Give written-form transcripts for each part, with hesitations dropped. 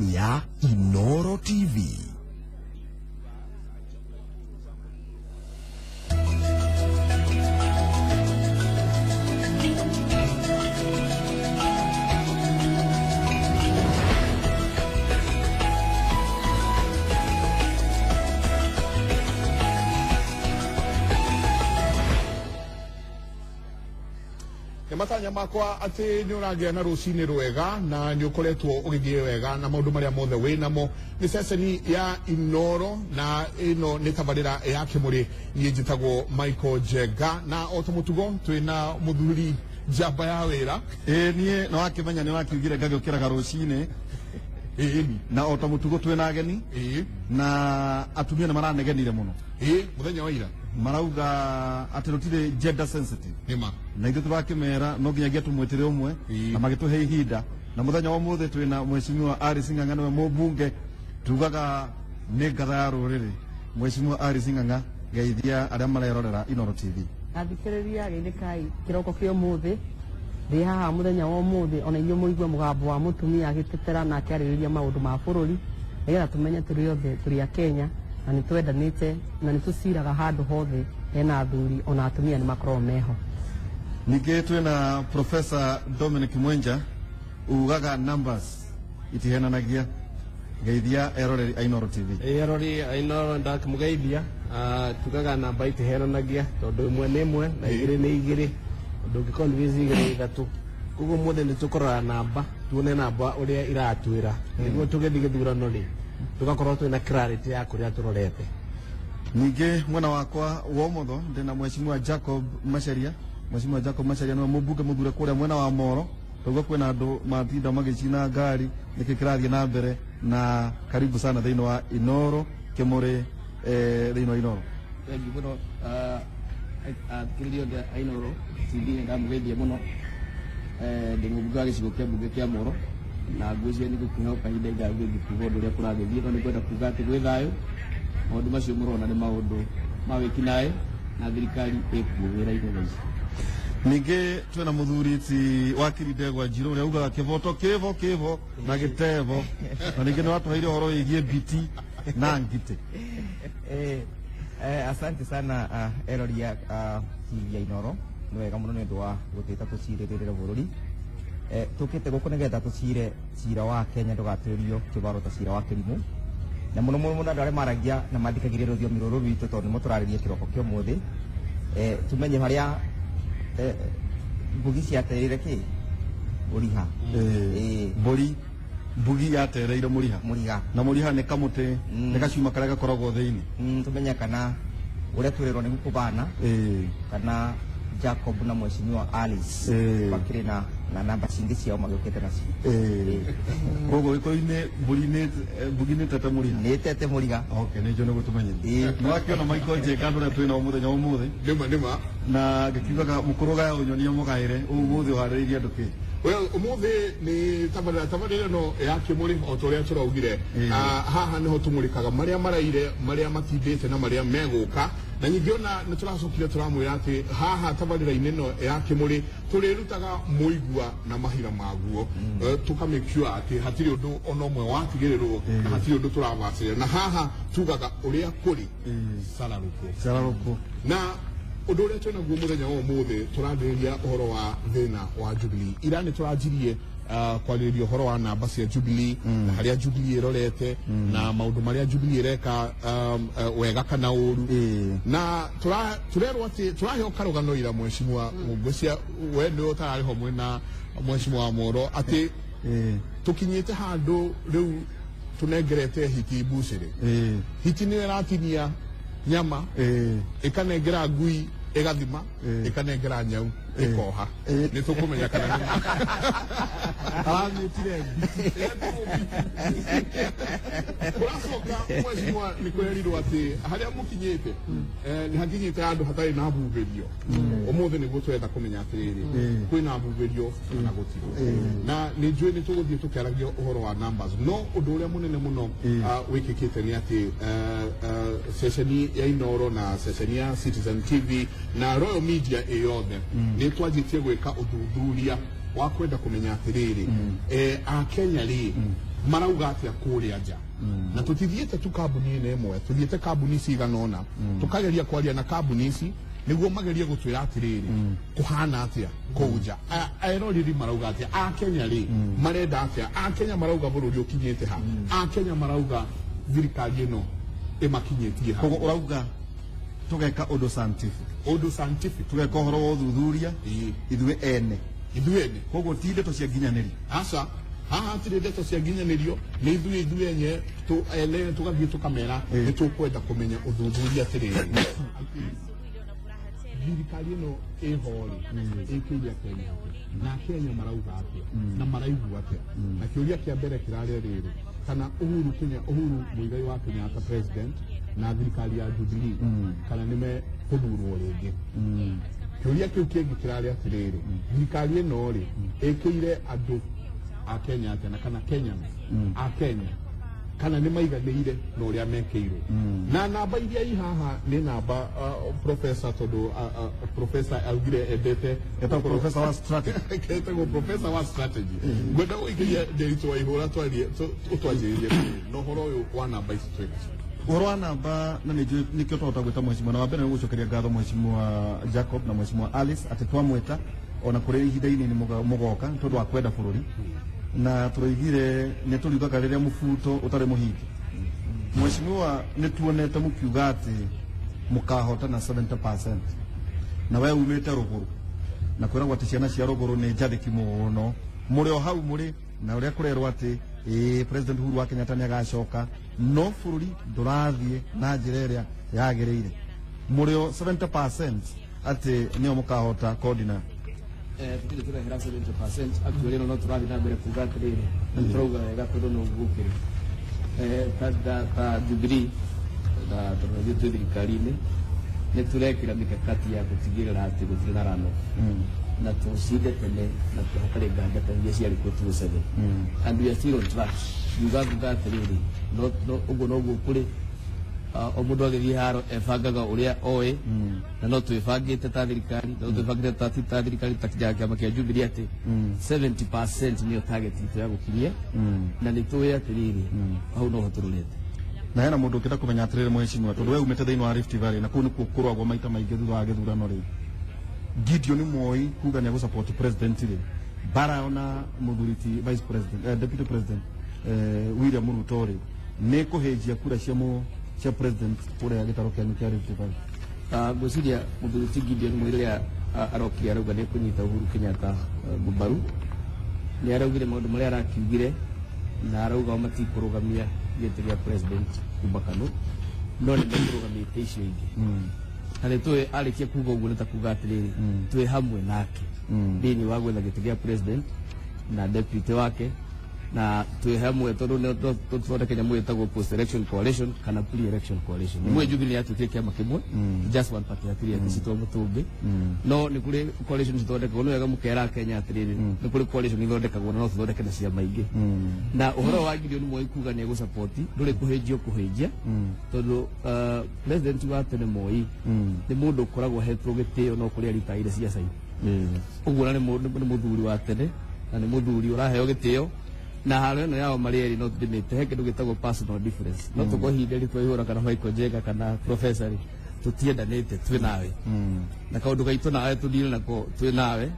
Ya Inoro TV. Nĩ matanya makwa atĩ nĩ ũragĩa na rũcinĩ rwega na nĩ ũkoretwo ũgĩthiĩ wega na maũndũ marĩa mothe wĩ namo. Nĩ ceceni ya Inoro na ĩno nĩ tabarĩra ya Kĩmũrĩ. Niĩ njĩtagwo Michael Njenga na o ta mũtugo twĩ na mũthuri njamba ya wĩra. Ĩĩ niĩ nĩ wakĩmenya nĩ wakiugire ngagĩũkĩraga rũcinĩ. Ĩĩni. Na o ta mũtugo twĩ na ageni. Ĩĩ. Na atumia nĩ maranegenire mũno. Ĩĩ, mũthenya wa ira. Marauga atĩ rũtirĩ gender sensitive. Nĩma. Na ithuĩ tũrakĩmera no nginyagia tũmwĩtĩre ũmwe. Ĩĩ. Na magĩtũhe ihinda. Na mũthenya wa ũmũthĩ twĩna Mheshimiwa Alice Ng'ang'a nĩwe mũmbunge tugaga nĩ ngatha ya rũrĩrĩ. Mheshimiwa Alice Ng'ang'a, geithia arĩa marerorera Inoro TV. Athikĩrĩria geithĩkai kĩroko kĩa ũmũthĩ. Ndĩ haha mũthenya wa ũmũthĩ ona inyuĩ mũigue mũgambo wa mũtumia agĩtetera na akĩarĩrĩria maũndũ ma bũrũri nĩgetha tũmenye tũrĩ othe tũrĩ a Kenya na nĩ twendanĩte na nĩ tũciraga handũ hothe hena athuri ona atumia nĩ makoragwo meho. Ningĩ twĩna Professor Dominic Mwenja ugaga numbers itihenanagia. Geithia eroreri a Inoro TV. Eroreri a Inoro ndakĩmũgeithia. Tugaga namba itihenanagia tondũ ĩmwe nĩ ĩmwe na igĩrĩ nĩ igĩrĩ, ndũngĩ convince igĩrĩ nĩ ithatũ. Koguo ũmũthĩ nĩ tũkũrora namba tuone namba ũrĩa iratwĩra nĩguo tũgĩthiĩ gĩthurano rĩ tũgakorwo twĩna clarity ya kũrĩa tũrorete. Ningĩ mwena wakwa wa ũmotho ndĩna Mheshimiwa Jacob Macharia. Mheshimiwa Jacob Macharia nĩwe mũmbunge mũthure kũrĩa mwena wa Moro. Twaigua kwĩna andũ matinda magĩcina ngari, nĩkĩ kĩrathiĩ na mbere? Na karibu sana thĩinĩ wa Inoro Kĩmũrĩ, thĩinĩ wa Inoro. Thank you mũno, athikĩrĩria othe a Inoro TV nĩ ndamũgeithia mũno. Ndĩ mũmbunge wa gĩcigo kĩa mbunge kĩa Moro na ngwĩciria nĩ ngũkĩheo kahinda ingagĩthiĩ kuga ũndũ ũrĩa kũragĩthiĩ, no nĩ ngwenda kuga atĩ gwĩ thayũ. Maũndũ macio mũrona nĩ maũndũ ma wĩkinaĩ na thirikari ĩkuo wĩra-inĩ thaa ici. Ningĩ twĩna mũthuri ti wakiri Ndegwa Njirũ ũrĩa ugaga kĩboto kĩbo kĩbo na gĩtebo, na ningĩ nĩ watũheire ũhoro wĩgiĩ mbiti na ngitĩ. Asante sana erori ya TV ya Inoro, nĩ wega mũno nĩ ũndũ wa gũtwĩta tũcirĩrĩre bũrũri. Tũkĩte gũkũ nĩgetha tũcire cira wa Kenya ndũgatũrio kĩbaro ta cira wa kĩrimũ, na mũno mũno mũno andũ arĩa maragia na mathikagĩrĩria rũthiomi rũrũ rwitũ tondũ nĩmo tũrarĩria kĩroko kĩa ũmũthĩ. Tumenye harĩa mbugi ciatereire kĩ mũriha. Mbũri mbugi yatereire mũriha. Mũriha. Na mũriha nĩ kamũtĩ, nĩ gacuma karĩa gakoragwo thĩinĩ. Tumenye kana ũrĩa twĩrĩrwo nĩguo kũbana, kana Jacob na Mheshimiwa Alice makĩrĩ na namba cingĩ ciao magĩũkĩte nacio. Koguo gĩkũyũ-inĩ mbũri nĩ, mbugi nĩ tete mũriha. Nĩ tete mũriha. Okay, nĩ njũĩ nĩguo tũmenyithie. Nĩ wakĩona Michael Njenga andũ arĩa twĩnao mũthenya wa ũmũthĩ. Nĩma, nĩma. Na ngĩkiugaga mũkũrũ gaya ũnyonie mũgaĩre, ũmũthĩ ũharĩrĩirie andũ kĩ? Well, ũmũthĩ nĩ tabarĩra ĩno ya Kĩmũrĩ o ta ũrĩa tũraugire. Haha nĩho tũmũrĩkaga marĩa maraire, marĩa matindĩte na marĩa megũka. Na ningĩ ona nĩ tũracokire tũramwĩra atĩ haha tabarĩra-inĩ ĩno ya Kĩmũrĩ tũrĩrutaga mũigua na mahira maguo. Tũka make sure atĩ hatirĩ ũndũ ona ũmwe watigĩrĩrwo na hatirĩ ũndũ tũrabacĩrĩra. Na haha tugaga ũrĩa kũrĩ cararũkũ. Cararũkũ. Na ũndũ ũrĩa twĩnaguo mũthenya wa ũmũthĩ tũrarĩrĩria ũhoro wa thĩna wa Jubilee. Ira nĩ tũranjirie kwarĩrĩria ũhoro wa namba cia Jubilee, na harĩa Jubilee ĩrorete, na maũndũ marĩa Jubilee ĩreka, wega kana ũru. Na tũrerwo atĩ tũraheo karũgano ira, Mheshimiwa, ngwĩciria we nĩwe ũtararĩ ho mwena Mheshimiwa wa Moro, atĩ tũkinyĩte handũ rĩu tũnengerete hiti mbucĩrĩ. Hiti nĩyo ĩratinia nyama, ĩkanengera ngui ĩgathima, ĩkanengera nyau ĩkoha. Nĩ tũkũmenya kana nĩ aramĩtire mbiti. Kũracoka Mheshimiwa nĩ kwĩrirwo atĩ harĩa mũkinyĩte, nĩ hakinyĩte handũ hatarĩ na mbubĩrio. Ũmũthĩ nĩguo tũrenda kũmenya atĩrĩrĩ, kwĩna mbubĩrio kana gũtirĩ. Na nĩ njũĩ nĩ tũgũthiĩ tũkĩaragia ũhoro wa numbers, no ũndũ ũrĩa mũnene mũno wĩkĩkĩte nĩ atĩ ceceni ya Inoro na ceceni ya Citizen TV na Royal Media ĩ yothe nĩ twanjĩtie gwĩka ũthuthuria wa kwenda kũmenya atĩrĩrĩ, Akenya rĩ Marauga atĩa kũrĩa nja? Na tũtithiĩte tu kambuni-inĩ ĩmwe, tũthiĩte kambuni cigana ũna, tũkageria kwaria na kambuni ici nĩguo magerie gũtwĩra atĩrĩrĩ, kũhana atĩa kũu nja. Eroreri marauga atĩa? Akenya rĩ, marenda atĩa? Akenya marauga bũrũri ũkinyĩte ha? Akenya marauga thirikari ĩno ĩmakinyĩtie ha? Koguo ũrauga tũgeka ũndũ scientific? Ũndũ scientific. Tũgeka ũhoro wa ũthuthuria ithuĩ ene? Ithuĩ ene. Koguo ti ndeto cia nginyanĩrio? Aca, haha hatirĩ ndeto cia nginyanĩrio, nĩ ithuĩ enye tu ene tũgathiĩ tũkamera nĩ tũkwenda kũmenya ũthuthuria atĩrĩrĩ, thirikari ĩno ĩho rĩ, ĩkĩire Kenya atĩa, na Kenya marauga atĩa na maraigua atĩa? Na kĩũria kĩa mbere kĩrarĩa rĩrĩ, kana Uhuru Kenya, Uhuru Muigai wa Kenyatta president na thirikari ya Jubilee, kana nĩ mekũthurwo rĩngĩ? Kĩũria kĩu kĩngĩ kĩrarĩ atĩrĩrĩ, thirikari ĩno rĩ, ĩkĩire andũ a Kenya atĩa, na kana Kenyans a Kenya kana nĩ maiganĩire na ũrĩa mekĩirwo? Na namba iria i haha nĩ namba professor, tondũ professor augire endete Etagwo professor wa strategy. Etagwo professor wa strategy. Ngwenda gũikĩria Nderitu wa Ihũra, twarie, ũtwanjĩrĩrie na ũhoro ũyũ wa namba ici twĩ nacio. Ũhoro wa namba, na nĩ njũĩ nĩkĩo twahota gwĩta mheshimiwa, na wa mbere nĩ gũcokeria ngatho mheshimiwa Jacob na mheshimiwa Alice atĩ twamwĩta ona kũrĩ ihinda inini mũgoka nĩ tondũ wa kwenda bũrũri. Na tũroigire nĩ tũriugaga rĩrĩa mũbuto ũtarĩ mũhingi. Mheshimiwa, nĩ tuonete mũkiuga atĩ mũkahotana 70%, na we umĩte rũgũrũ na kwĩragwo atĩ ciana cia rũgũrũ nĩ njathĩki mũno. Mũrĩ o hau mũrĩ na ũrĩa kũrerwo atĩ ĩĩ, President Uhuru wa Kenyatta nĩ agacoka, no bũrũri ndũrathiĩ na njĩra ĩrĩa yagĩrĩire. Mũrĩ o 70% atĩ nĩo mũkahota kondina? Tũtirĩ tũrehera 70%. Actually no tũrathiĩ na mbere kuga atĩrĩrĩ, na tũrauga wega tondũ no gũkĩrĩ ta Jubilee na tondũ ithuĩ twĩ thirikari-inĩ, nĩ tũrekĩra mikakati ya gũtigĩrĩra atĩ gũtirĩ na runoff na tũcinde tene na hatarĩ nganja ta iria ciarĩ kuo 2007, and we are still on track. Nguga atĩrĩrĩ, ũguo noguo kũrĩ. O mũndũ agĩthiĩ haro ebangaga ũrĩa oĩ, na no twĩbangĩte ta thirikari, no twĩbangĩte ta thirikari, ta kĩama kĩa Jubilee, atĩ 70% nĩyo target itũ ya gũkinyia, na nĩ tũĩ atĩrĩrĩ, hau noho tũrorete. Na hena mũndũ ũngĩenda kũmenya atĩrĩrĩ, mheshimiwa, tondũ we umĩte thĩinĩ wa Rift Valley na kũu nĩkuo kũrũagwo maita maingĩ thutha wa gĩthurano rĩ, Gideon Moi kuga nĩ egũsupport president rĩ, bara ona mũthuri ti vice president, deputy president William Ruto rĩ, nĩ kũhĩnjia kura cia mũ cia president kũrĩa gĩtarũ kĩanyu kĩa Rift Valley? Ngwĩciria mũthuri ti Gideon Moi rĩrĩa arokire arauga nĩ ekũnyita Uhuru Kenyatta mbaru, nĩ araugire maũndũ marĩa arakiugire, na arauga o matikũrũgamia gĩtĩ gĩa president kuma KANU, no nĩ mekũrũgamia itĩ icio ingĩ. Na nĩ tũĩ arĩkia kuga ũguo nĩ ta kuga atĩrĩrĩ, twĩ hamwe nake thĩinĩ wa gwetha gĩtĩ gĩa president na deputy wake, na twĩ hamwe tondũ nĩ tũthondeke nyamũ ĩtagwo post election coalition kana pre election coalition. Nĩ Jubilee yatuĩkire kĩama kĩmwe, just one party, hatirĩ atĩ citwo mũtũngĩ, no nĩ kũrĩ coalition cithondekagwo. Nĩ wega mũkera Kenya atĩrĩrĩ, nĩ kũrĩ coalition ithondekagwo na no tũthondeke na ciama ingĩ. Na ũhoro wa Gideon Moi kuga nĩ egũsupport ndũrĩ kũhĩnjio kũhĩnjia, tondũ president wa tene Moi nĩ mũndũ ũkoragwo ahetwo gĩtĩo no kũrĩa ritaire ciaca-inĩ ũguo, na nĩ mũthuri wa tene na nĩ mũthuri ũraheo gĩtĩo, na haro ĩno yao marĩ erĩ no ndĩmĩte he kĩndũ gĩtagwo personal difference. No tũkorwo ihinda rĩ twaihũra kana Michael Njenga kana professor rĩ, tũtiendanĩte, twĩ nawe na kaũndũ gaitũ nawe tũthire nako, twĩ nawe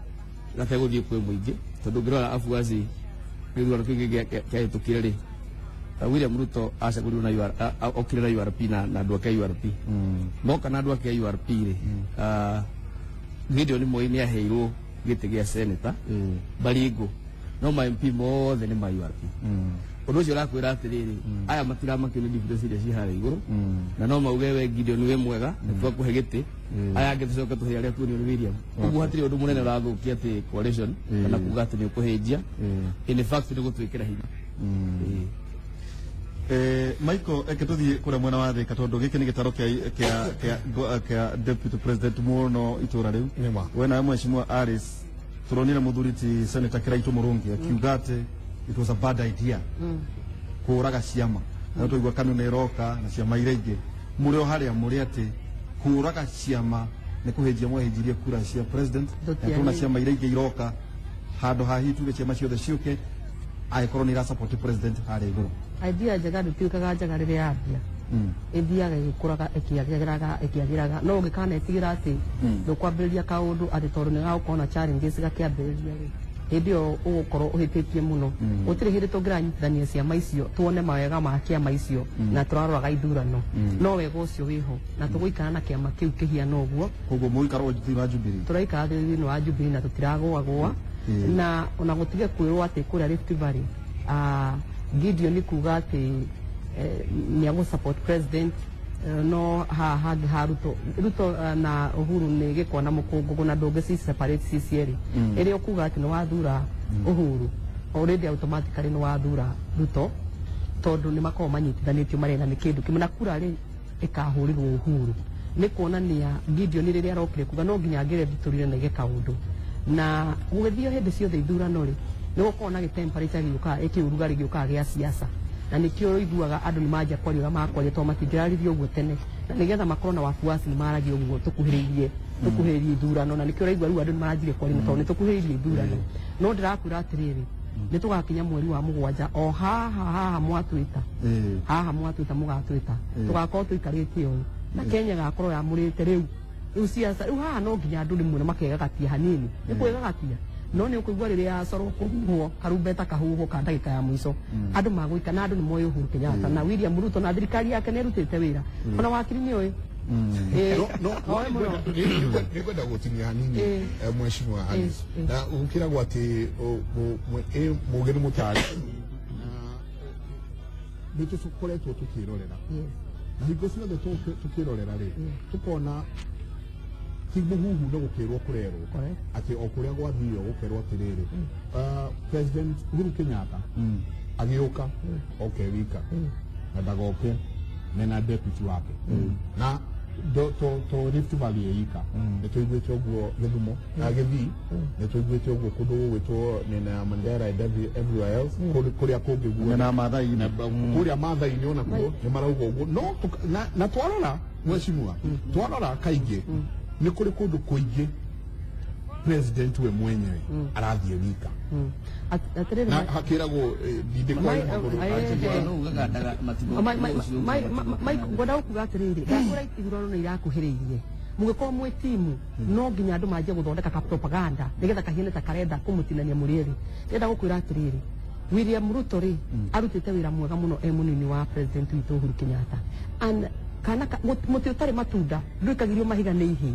gategũthiĩ kwĩ mũingĩ, tondũ ũngĩrora afuasi gĩthurano kĩu kĩahĩtũkire rĩ, William Ruto acagũrirwo na UR, okire na URP na andũ ake a URP moka na andũ ake a URP rĩ, Gideon Moi nĩ aheirwo gĩtĩ gĩa senator Baringo, no ma MP mothe nĩ ma URP. Ũndũ ũcio ũrakwĩra atĩrĩrĩ, aya matiramakio nĩ difference iria ciĩ harĩa igũrũ, na no mauge we Gideon wĩ mwega, nĩ twakũhe gĩtĩ, aya angĩ tũcoke tũhe arĩa tuonio nĩ William. Ũguo hatirĩ ũndũ mũnene ũrathũkia atĩ coalition kana kuga atĩ nĩ ũkũhĩnjia. In fact nĩ gũtwĩkĩra hinya. Ĩĩ. Michael, eke tuthie kuria mwena wa Thika tondu giki ni gitaro kia deputy president muno itura riu. Nĩma. We nawe mheshimiwa Alice, turonire muthuri ti Senator Kiraitu Murungi akiuga ati it was a bad idea kuraga ciama, na twaigua KANU nĩ ĩroka na ciama iria ingĩ. Mũrĩ o harĩa mũrĩ atĩ kũraga ciama nĩ kũhĩnjia mwahĩnjirie kura cia president, na Tũtiagĩrĩire. tuna ciama iria ingĩ iroka, handũ ha hihi tuge ciama ciothe ciũke. Angĩkorwo nĩ ira support president harĩa igũrũ. Idea njega ndĩtuĩkaga njega rĩrĩa yambia, ĩthiaga ĩgĩkũraga, ĩkĩagĩraga, ĩkĩagĩraga. No ũngĩkanetigĩra atĩ ndũkwambĩrĩria kaũndũ atĩ tondũ nĩ gagũkorwo na challenges gakĩambĩrĩria rĩ, hĩndĩ ĩyo ũgũkorwo ũhĩtĩtie mũno. Gũtirĩ hĩndĩ tũngĩranyitithania ciama icio tuone mawega ma kĩama icio na tũraroraga ithurano. No wega ũcio wĩho na tũgũikara na kĩama kĩu kĩhiana ũguo. Koguo mũikarwo thĩinĩ wa Jubilee? Tũraikara thĩinĩ wa Jubilee na tũtiragũagũa. Na ona gũtige kwĩrwo atĩ kũrĩa Rift Valley, Gideon kuga atĩ nĩ agũ support president, no haha hangĩ ha Ruto, Ruto na Uhuru nĩ gĩkwa na mũkũngũgũ na ndũngĩ ci separate ci cierĩ. Ĩrĩa ũkuga atĩ nĩ wathura Uhuru, already automatically nĩ wathura Ruto, tondũ nĩ makoragwo manyitithanĩtio marĩ na nĩ kĩndũ kĩmwe. Na kura rĩ ĩkahũrĩrwo Uhuru. Nĩ kuonania Gideon rĩrĩa arokire kuga no nginya angĩrethitũrire na ige kaũndũ na gũgĩthio hĩndĩ ciothe ithurano rĩ, nĩ gũkoragwo na gĩtemperature gĩũkaga, ĩkĩũrugarĩ gĩũkaga gĩa siasa, na nĩkĩo ũiguaga andũ nĩ manjia kwaria ũrĩa makwaria, tondũ matingĩraririe ũguo tene, na nĩgetha makorwo na wafuasi nĩ maragia ũguo tũkuhĩrĩirie ithurano. Na nĩkĩo ũraigua rĩu andũ nĩ maranjirie kwaria, tondũ nĩ tũkuhĩrĩirie ithurano. No ndĩrakwĩra atĩrĩrĩ, nĩ tũgakinya mweri wa 7 o haha haha mwatwĩta, haha mwatwĩta mũgatwĩta, tũgakorwo tũikarĩte ũũ na Kenya gakorwo yamũrĩte rĩu siasa. Rĩu haha no nginya andũ rĩmwe makegagatia hanini, nĩ kwĩgagatia, no nĩ ũkũigua rĩrĩa coro kũhuhwo karumbeta kahuhwo ka ndagĩka ya mũico, andũ magũika na andũ nĩ moĩ Uhuru Kenyatta na William Ruto na thirikari yake nĩ ĩrutĩte wĩra, ona wakiri nĩ oĩ. No Oĩ mũno. Nĩngwenda gũtinia hanini, mheshimiwa Alice, na gũkĩragwo atĩ mũgĩ nĩ mũtari na nĩ tũkoretwo tũkĩrorera na hingo ciothe tũkĩrorera rĩ, tũkona ti mũhuhu no gũkĩrwo kũrerwo atĩ o kũrĩa gwathio gũkerwo atĩrĩrĩ, President Uhuru Kenyatta agĩũka oke wika na ndagoke mena deputy wake na to Rift Valley ĩika. Nĩ tũiguĩte ũguo Gĩthumo na Gĩthii, nĩ tũiguĩte ũguo kũndũ gũgwĩtwo mĩena ya Mandera and everywhere else, kũrĩa kũngĩ guothe. Mwena wa Maathai-inĩ. Na kũrĩa Maathai-inĩ onakuo nĩ marauga ũguo. No na twarora, mheshimiwa, twarora kaingĩ nĩ kũrĩ kũndũ kũingĩ president we mwenyewe arathiĩ wika. Atĩrĩrĩ, na hakĩragwo ndindĩkwa magũrũ. No ugaga ndaga matigo. Ngwenda gũkuga atĩrĩrĩ, ndakwĩra ithurano nĩ irakuhĩrĩirie. Mũgĩkorwo mwĩ timu, no nginya andũ manjie gũthondeka ka propaganda nĩgetha kahiane ta karenda kũmũtinania mũrĩ erĩ. Ndĩrenda gũkwĩra atĩrĩrĩ, William Ruto rĩ, arutĩte wĩra mwega mũno e mũnini wa president witũ Uhuru Kenyatta. And kana mũtĩ ũtarĩ matunda ndwĩkagĩrio mahiga nĩ ihĩĩ.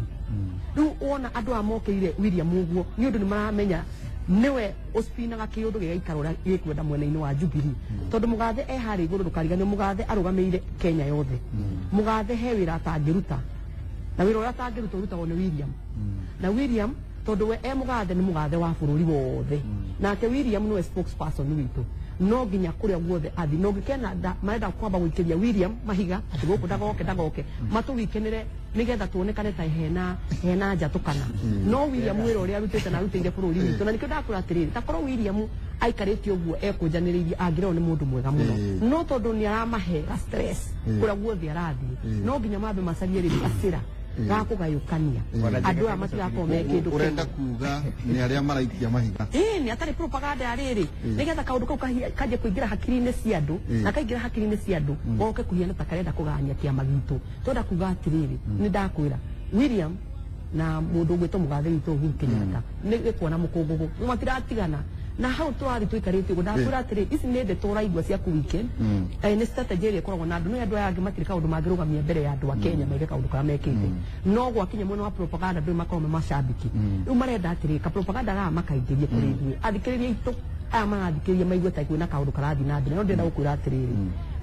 Rĩu wona andũ aya mokĩire William ũguo nĩ ũndũ nĩ maramenya nĩwe ũspinaga kĩũndũ gĩgaikara ũrĩa gĩkwenda mwena-inĩ wa Jubilee, tondũ mũgathe e harĩa igũrũ. Ndũkariganĩrwo mũgathe arũgamĩrĩire Kenya yothe. Mũgathe he wĩra atangĩruta, na wĩra ũrĩa atangĩruta ũrutagwo nĩ William. Na William, tondũ we e mũgathe, nĩ mũgathe wa bũrũri wothe, nake William nĩwe spokesperson witũ, no nginya kũrĩa guothe athi no ngĩkena marenda kwamba gũikĩria William mahiga atĩ gũkũ ndagoke, ndagoke matũwikenere nĩgetha tuonekane ta hena njatũkana. No William wĩra ũrĩa arutĩte na arutĩire bũrũri witũ, na nĩkĩo ndakwĩra atĩrĩrĩ, ta korwo William aikarĩte ũguo ekũnjanĩrĩirie, angĩrwo nĩ mũndũ mwega mũno. No tondũ nĩ aramahe ga stress kũrĩa guothe arathiĩ, no nginya mambe macarie rĩu gacĩra ga kũgayũkania andũ aya matigakorwo me kĩndũ Ũrenda kĩmwe. kuga nĩ arĩa maraikia mahiga? Ĩĩ, nĩ atarĩ propaganda ya rĩrĩ nĩgetha kaũndũ kau kanjie kũingĩra hakiri-inĩ cia andũ, na kaingĩra hakiri-inĩ cia andũ goke kũhiana ta karenda kũgania kĩama gitũ. Twenda kuga atĩrĩrĩ, nĩ ndakwĩra William na mũndũ ũgwĩtwo mũgathe witũ Uhuru Kenyatta nĩ gĩkuona mũkũngũgũ matiratigana na hau tũrathiĩ tũikarĩte ũguo. Ndakwĩra atĩrĩ, ici nĩ ndeto ũraigua cia ku weekend, nĩ strategy ĩrĩa ĩkoragwo na andũ. No andũ aya angĩ matirĩ kaũndũ mangĩrũgamia mbere ya andũ a Kenya maige kaũndũ karĩa mekĩte. No gwakinya mwena wa propaganda, andũ makoragwo me macambĩki. Rĩu marenda atĩrĩ, ka propaganda gaka makaingĩrie kũrĩ ithuĩ athikĩrĩria aitũ aya marathikĩrĩria maigue ta kwĩna kaũndũ karathiĩ na mbere. No ndĩrenda gũkwĩra atĩrĩrĩ,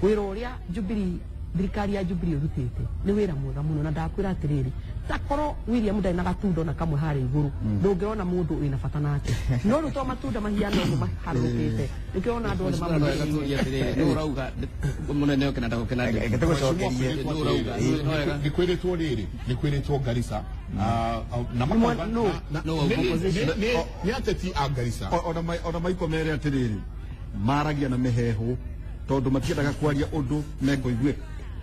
wĩra ũrĩa Jubilee, thirikari ya Jubilee ĩrutĩte nĩ wĩra mwega mũno. Na ndakwĩra atĩrĩrĩ, takorwo William ndarĩ na gatunda ona kamwe harĩa igũrũ, ndũngĩona mũndũ wĩna bata nake. No rĩu to matunda mahiana ũguo maharũrũkĩte, nĩkĩo ũrona andũ othe Tũria atĩrĩrĩ, nũ ũrauga mũnene oke na ndagoke na Reke tũgũcokerie. Nũ ũrauga? Nĩ wega. Nĩ kwĩrĩtwo rĩrĩ, nĩ kwĩrĩtwo Garissa, na makauga No. No, opposition. nĩ ateti a Garissa. Ona maiko mere atĩrĩrĩ, maragia na mĩheehũ tondũ matiendaga kwaria ũndũ mekũigue.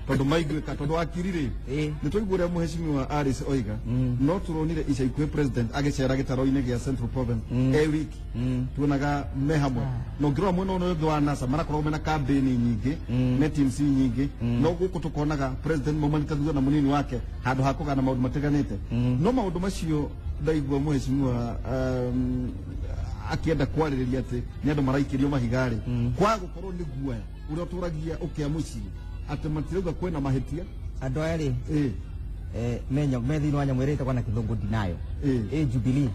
Tondu maiguĩka tondu wakiri rĩ, nĩ twaigua ũrĩa mũheshimiwa Alice oiga, no tũronire ica ikuhĩ president agĩcera gĩtaro-inĩ gĩa Central Province e wiki, tuonaga me hamwe. Na ũngĩrora mwena ũyũ ũngĩ wa NASA, marakoragwo mena campaign nyingĩ, me teams nyingĩ, no gũkũ tũkonaga president maumanĩte thutha na mũnini wake handũ ha kũgana maũndũ matiganĩte. No maũndũ macio ndaigua mũheshimiwa akĩenda kwarĩrĩria atĩ nĩ andũ maraikĩrio mahiga rĩ, kwaga gũkorwo nĩ guoya ũrĩa ũtũragia ũkĩa mũciĩ atĩ matirauga kwĩna mahĩtia. Andũ aya rĩ, me thĩinĩ wa nyamũ ĩrĩa ĩtagwo na kĩthũngũ denial. Ĩ Jubilee,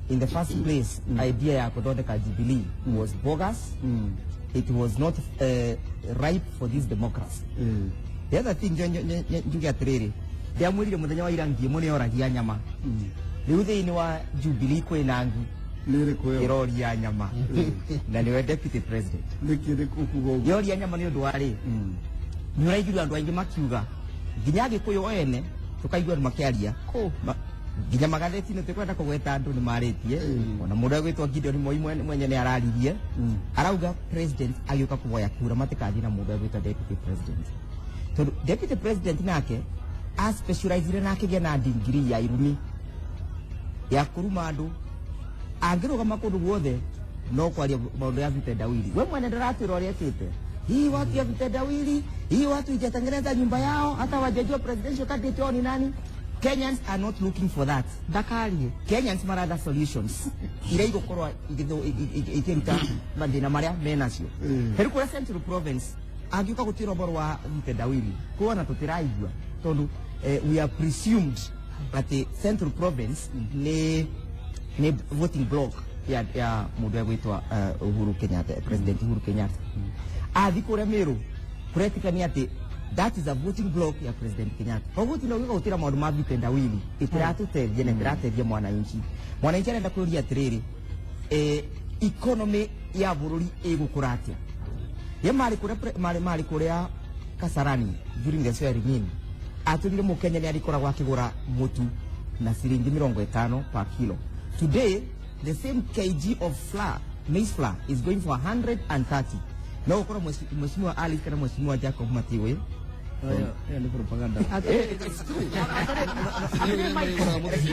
in the first place, idea ya kuthondeka Jubilee was bogus. It was not ripe for this democracy. The other thing njuge atĩrĩrĩ, ndĩamwĩrire mũthenya wa ira ngi ĩmwe nĩyoragia nyama. Rĩu thĩinĩ wa Jubilee kwĩna ngi Nĩ ĩrĩkũ ĩyo? Ĩroria nyama, na nĩwe deputy president. Nĩkĩ nĩ ũkuga ũguo? Yoria nyama nĩ ũndũ wa rĩ, nĩ ũraiguire andũ aingĩ makiuga, nginya Agĩkũyũ ene tũkaigua andũ makĩaria. Nginya magathĩti-inĩ, tũkwenda kũgweta andũ nĩ marĩtie, ona mũndũ egwĩtwo Gideon Moi mwenye nĩ araririe, arauga president agĩũka kũhoya kura matikathiĩ na mũndũ egwĩtwo deputy president, tondũ deputy president nake a specializire na akĩgĩa na degree ya irumi ya kũruma andũ. Angĩrũgama kũndũ guothe no kwaria maũndũ ya vitendawili. We mwene ndaratwĩra ũrĩa ekĩte. Hii watu ya vitendawili, hii watu ijatengeneza nyumba yao, hata wajajua presidential candidate wao ni nani. Kenyans are not looking for that. Ndakarie. Kenyans maratha solutions iria igũkorwo ikĩruta mathĩna marĩa menacio. Rĩu kũrĩa Central Province angĩũka gũtwĩra ũhoro wa vitendawili, kuona tũtiraigua, tondũ we are presumed atĩ Central Province nĩ voting block ya mũndũ egwĩtwo Uhuru Kenyatta, President Uhuru Kenyatta. Athi kũrĩa Meru kũretĩkania atĩ that is a voting block ya President Kenyatta. Koguo tina ũgĩũka gũtĩra maũndũ ma vitendawili itiratũteithia na itiratethia mwananchi. Mwananchi arenda kũria atĩrĩrĩ, economy ya bũrũri ĩgũkũra atĩa? Ye marĩ kũrĩa marĩ kũrĩa Kasarani during the swearing in, atũrire mũkenya nĩ arĩkoragwo akĩgũra mũtu na ciringi 50 per kilo. Today the same kg of flour, maize flour, is going for 130. No ũkorwo mheshimiwa Alice kana mheshimiwa Jacob Matiwe. Ĩyo nĩ propaganda.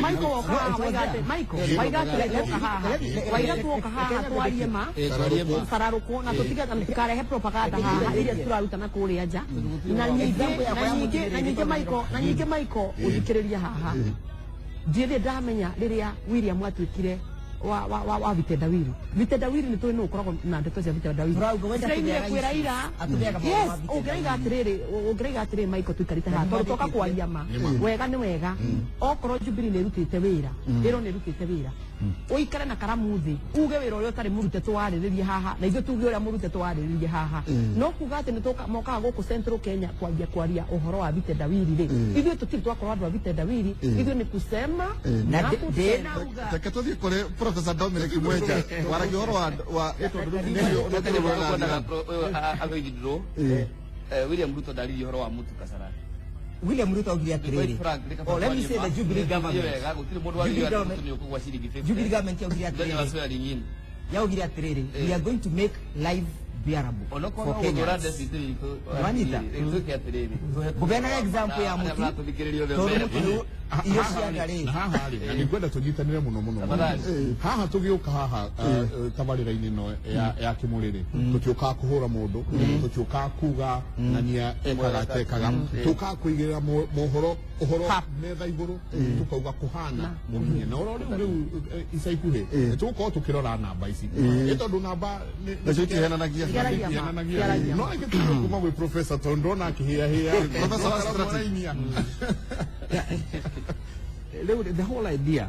Michael, woka haha waiga atĩ Michael waiga atĩ woka haha, waiga tuoka haha twarie ma. Twarie ma. Cararũkwo na tũtige na tũkarehe propaganda haha iria tũraruta na kũrĩa nja. Na nyingĩ Michael, na nyingĩ Michael, ũthikĩrĩria haha, ndiĩrĩ ndamenya rĩrĩa William atuĩkire wa vitendawili. Vitendawili nĩ tũĩ nũ ũkoragwo na ndeto cia vitendawili. Tũrauga wenda Tũraiguire tũheaga kwĩra ira. Atũheaga maũndũ Yes. ma vitendawili. Ũngĩraiga atĩrĩrĩ, Michael, tũikarĩte haha tondũ toka kwaria ma. Wega nĩ wega, okorwo Jubilee nĩ ĩrutĩte wĩra, ĩro nĩ ĩrutĩte wĩra, ũikare na karamu thĩ uge wĩra ũrĩa ũtarĩ mũrute tũwarĩrĩrie haha, na ithuĩ tuge ũrĩa mũrute tũwarĩrĩrie haha. No kuga atĩ nĩ mokaga gũkũ Central Kenya kwanjia kwaria ũhoro wa vitendawili rĩ, ithuĩ tũtirĩ twakorwo andũ a vitendawili. Ithuĩ nĩ kusema Na na kutenda. Reke tũthiĩ kũrĩ Professor Dominic Mwenja waragia ũhoro wa tondũ rĩu nĩcio Agĩthirwo William Ruto ndaririe ũhoro wa mũtu Kasarani. William Ruto augire atĩrĩrĩ, oh, let me say the Jubilee government. Wega gũtirĩ mũndũ waririe Jubilee atĩ government- mũtu nĩ ũkũgwa ciringi 50 Jubilee government yaugire mũthenya wa atĩrĩrĩ, swearing in. yaugire atĩrĩrĩ, we are going to make life bearable Onokorwo for no gũthũra Kenyans. deputy witũ. Nĩwanyita? Twĩke atĩrĩrĩ. Ngũbeanaga example ya mũtu, tondũ mũtu nĩ irio cia nda rĩ. Na haha rĩ, na nĩngwenda tũnyitanĩre mũno mũno mũno. Tafadhali. Haha tũgĩũka haha tabarĩra-inĩ ĩno ya kĩmũrĩrĩ, tũtiũkaga kũhũra mũndũ, tũtiũkaga kuga ng'ania ekaga atekaga, tũkaga kũigĩrĩra mohoro ũhoro metha igũrũ, tũkauga kũhana mũkinye na ũrĩa rĩu ica ikuhĩ nĩtũgũkorwo tũkĩrora namba ici, ĩ tondũ namba Nacio itihenanagia. Itiaragia ma. itihenanagia. Itiaragia No ma. reke tũigue kuma gwĩ professor, tondũ ndona akĩhĩahĩa. Professor wa strategy. Mũrainia. Rĩu the whole idea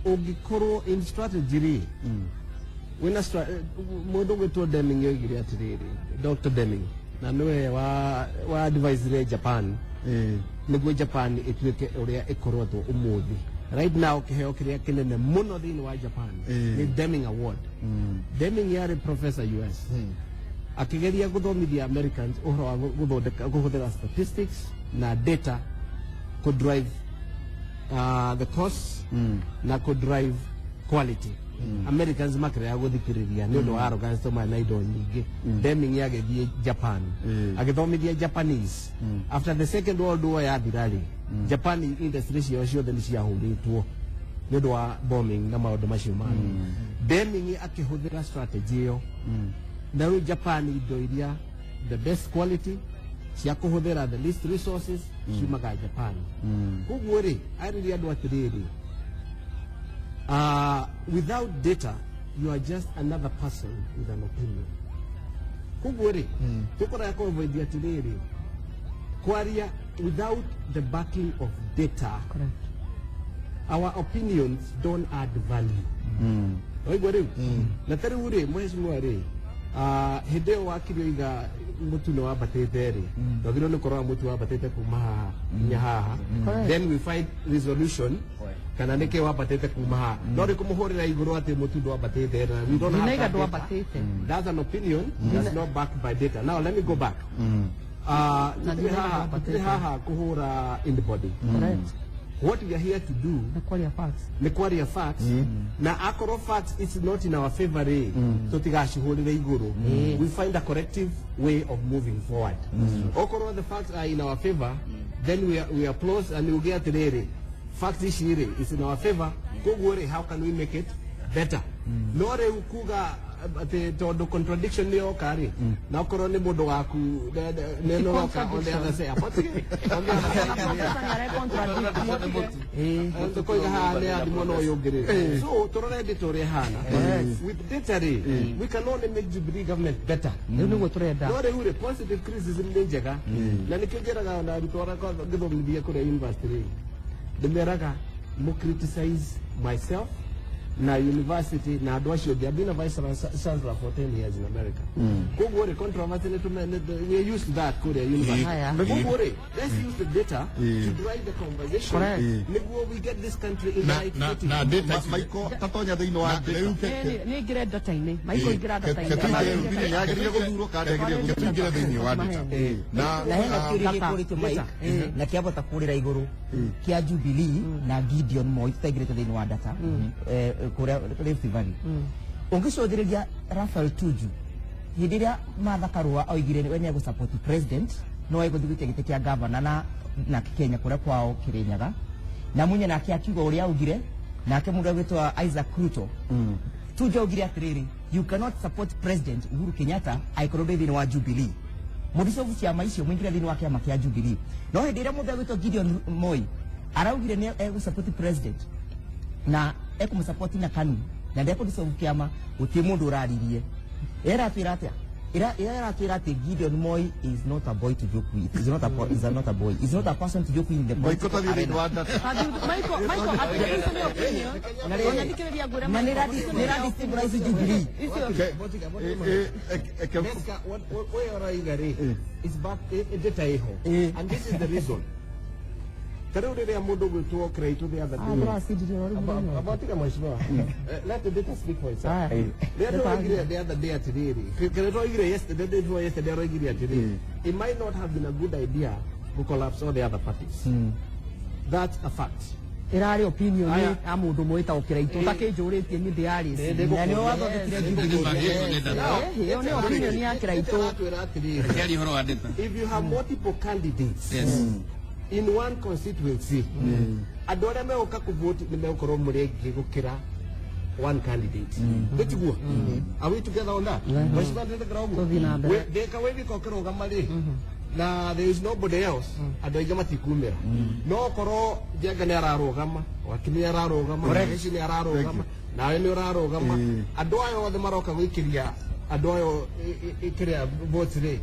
ũngĩkorwo in strategy rĩ, wĩna mũndũ ũgwĩtwo Deming oigire atĩrĩrĩ, Dr. Deming, na nĩwe wa advisire Japan nĩguo Japan ĩtuĩke ũrĩa ĩkorwetwo ũmũthĩ. Right now kĩheo kĩrĩa kĩnene mũno thĩinĩ wa Japan nĩ Deming Award. Deming yarĩ professor US, akĩgeria gũthomithia Americans ũhoro wa gũthondeka, kũhũthĩra statistics na data kũ drive the costs na kũ drive quality. Americans makĩrega gũthikĩrĩria nĩ ũndũ wa arrogance to marĩ na indo nyingĩ. Deming agĩthiĩ Japan, agĩthomithia Japanese. After the Second World War yathira rĩ, Japan industry ciao ciothe nĩ ciahũrĩtwo nĩ ũndũ wa bombing na maũndũ macio mangĩ. Deming akĩhũthĩra strategy ĩyo, na rĩu Japan indo iria the best quality cia kũhũthĩra the least resources ciumaga Japan. Koguo rĩ, arĩria andũ atĩrĩrĩ, without data you are just another person with an opinion. Koguo rĩ, tũkoraga kũavoid atĩrĩrĩ, kwaria without the backing of data. Correct. Our opinions don't add value. Waigua rĩu? Na ta rĩu rĩ, mheshimiwa rĩ, hĩndĩ ĩyo wakiri oiga mũtu nĩ wambatĩte rĩ, twagĩrĩirwo nĩ kũrora mũtu wambatĩte kuma haha nginya haha. Correct. Then we find resolution kana nĩkĩ wambatĩte kuma haha. No rĩ, kũmũhũrĩra igũrũ atĩ mũtu ndwambatĩte, na we don't have Ndinaiga that data. ndwambatĩte. That's an opinion that's not backed by data. Now let me go back. Na Tũtirĩ ndinaiga haha, ndwambatĩte. tũtirĩ haha kũhũra anybody. Correct. What we are here to do Nĩ kwaria facts. Nĩ kwaria facts, na akorwo facts is not in our favor rĩ, tũtigacihũrĩre igũrũ. We find a corrective way of moving forward. Okorwo the facts are in our favor, then we are close and uge atĩrĩrĩ, facts ici rĩ is in our favor, koguo rĩ, how can we make it better? No rĩu kuga atĩ tondũ contradiction nĩ yoka rĩ, na okorwo nĩ mũndũ waku nĩ nĩroka on the other side, on the other side. Professor nĩ arecontradict. Tukoiga haha nĩ athimwo na ũyũ ũngĩ rĩ, so tũrore data ũrĩa ĩhana. With data rĩ, we can only make Jubilee government better. Rĩu nĩguo tũrenda. No rĩu rĩ, positive criticism nĩ njega, na nĩkĩo njĩraga ona arutwo arĩa ngĩthomithia kũrĩa university rĩ, ndĩmeraga mũ criticize myself na university na andũ acio angĩ. I've been a vice chancellor for 10 years in America. Koguo rĩ, controversy nĩ we are used to that kũrĩa university. Haya. Koguo rĩ, let's use the data to drive the conversation Correct. nĩguo we get this country in the Na right na footing. na data ici. Maiko tatonya thĩinĩ wa Na rĩu Nĩ ingĩre data-inĩ. Maiko, ingĩra data-inĩ. Yagĩrĩire gũthurwo kana ndagĩrĩire Ke tuingĩre thĩinĩ wa data na Na hena kĩũria Data. gĩkũrĩtio Mike na kĩambata kũrĩra igũrũ kĩa Jubilee na Gideon Moi tũtaingĩrĩte thĩinĩ wa data kũrĩa Rift Valley. Ũngĩcũthĩrĩria Raphael Tuju, hĩndĩ ĩrĩa Martha Karua oigire we nĩ egũsupport president, no egũthiĩ gũikia gĩtĩ kĩa gavana na Kenya kũrĩa kwao Kĩrĩnyaga, na Munya nake akiuga ũrĩa augire, nake mũndũ agwĩtwo Isaac Ruto. Tuju augire atĩrĩrĩ, you cannot support President Uhuru Kenyatta angĩkorwo ndĩ thĩinĩ wa Jubilee, mũdicobu ciama icio mũingĩre thĩinĩ wa kĩama kĩa Jubilee. No hĩndĩ ĩrĩa mũndũ agwĩtwo Gideon Moi araugire nĩ egũsupport president na ekũmũsupport na KANU na ndekũdisolve kĩama, gũtirĩ mũndũ ũraririe. Ĩratwĩra atĩa? Ĩratwĩra atĩ Gideon Moi is not a boy to joke with, is not a boy, is not a boy, is not a person to joke with in the Maiko political tathiĩ thĩinĩ arena. wa data. Michael, Michael, atĩ icio nĩ opinion. Na rĩrĩ, Ona thikĩrĩria ngwĩre na Michael, nĩ ĩra destabilize Jubilee. Icio Meska, what ũraiga rĩ is back data ĩho, and this is the reason. Ta rĩu rĩrĩa mũndũ gwĩtwo Kiraitu the other day tũracindirwo rĩu mũno. About tiga mheshimiwa. Let the data speak for itself. Haya. Rĩrĩa tũroigire the other day atĩrĩrĩ, kĩrĩa tũroigire yesterday, the day before yesterday, aroigire atĩrĩrĩ, it might not have been a good idea to collapse all the other parties. That's a fact. Ĩrarĩ opinion Aya. ya mũndũ ũmwe wĩtagwo Kĩraitũ ũtakĩnjũrĩtie niĩ ndĩarĩci. Na nĩwe wathondekire Jubilee. Ĩyo nĩ opinion ya Kĩraitũ. Aratwĩra atĩrĩrĩ, Kĩaria ũhoro wa data. if you have multiple candidates in one constituency, andũ arĩa megũka kũvote nĩ megũkorwo mũrĩ aingĩ gũkĩra one candidate. Gĩtiguo? Are we together on that? Mheshimiwa, ndĩrekĩra ũguo? Tũthiĩ na mbere. Ndĩka wĩthika ũkĩrũgama rĩ, na there is nobody else, andũ aingĩ matikumĩra. No okorwo Njenga nĩ ararũgama, Wakili nĩ ararũgama, Gĩci nĩ ararũgama, nawe nĩ ũrarũgama, andũ aya othe maroka gũikĩria andũ ayo kĩrĩa votes rĩ,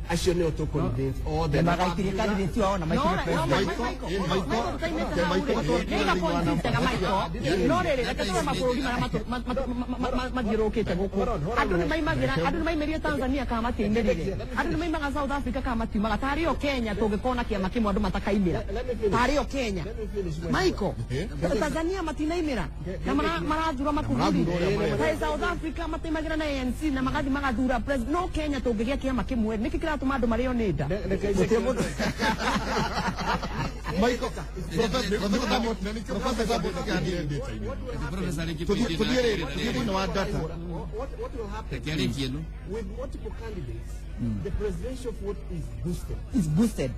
acio nĩo tũ convince othe. Na magaikĩria candidate wao na maikĩrie president. No rĩrĩ, reke tũrore mabũrũri marĩa mathiũrũrũkĩte gũkũ. Andũ nĩ maimagĩra, andũ nĩ maimĩrire Tanzania kana matiaimĩrire? Andũ nĩ maimaga South Africa kana matiumaga? Tarĩ o Kenya tũngĩkorwo na kĩama kĩmwe andũ matakaimĩra, tarĩ o Kenya. Michael, Tanzania matinaimĩra na marathura Magufuli. Kaĩ South Africa mataimagĩra na ANC na magathi magathura president? No Kenya tũngĩgĩa kĩama kĩmwe, nĩkĩ kĩratũma andũ marĩo nĩ nda? Gũtirĩ mũndũ. Michael, Professor Professor rĩngĩ Tuthiĩ rĩrĩ, thĩinĩ wa data. What will happen Reke arĩkie ĩno. with multiple candidates, the presidential vote is boosted. Is boosted.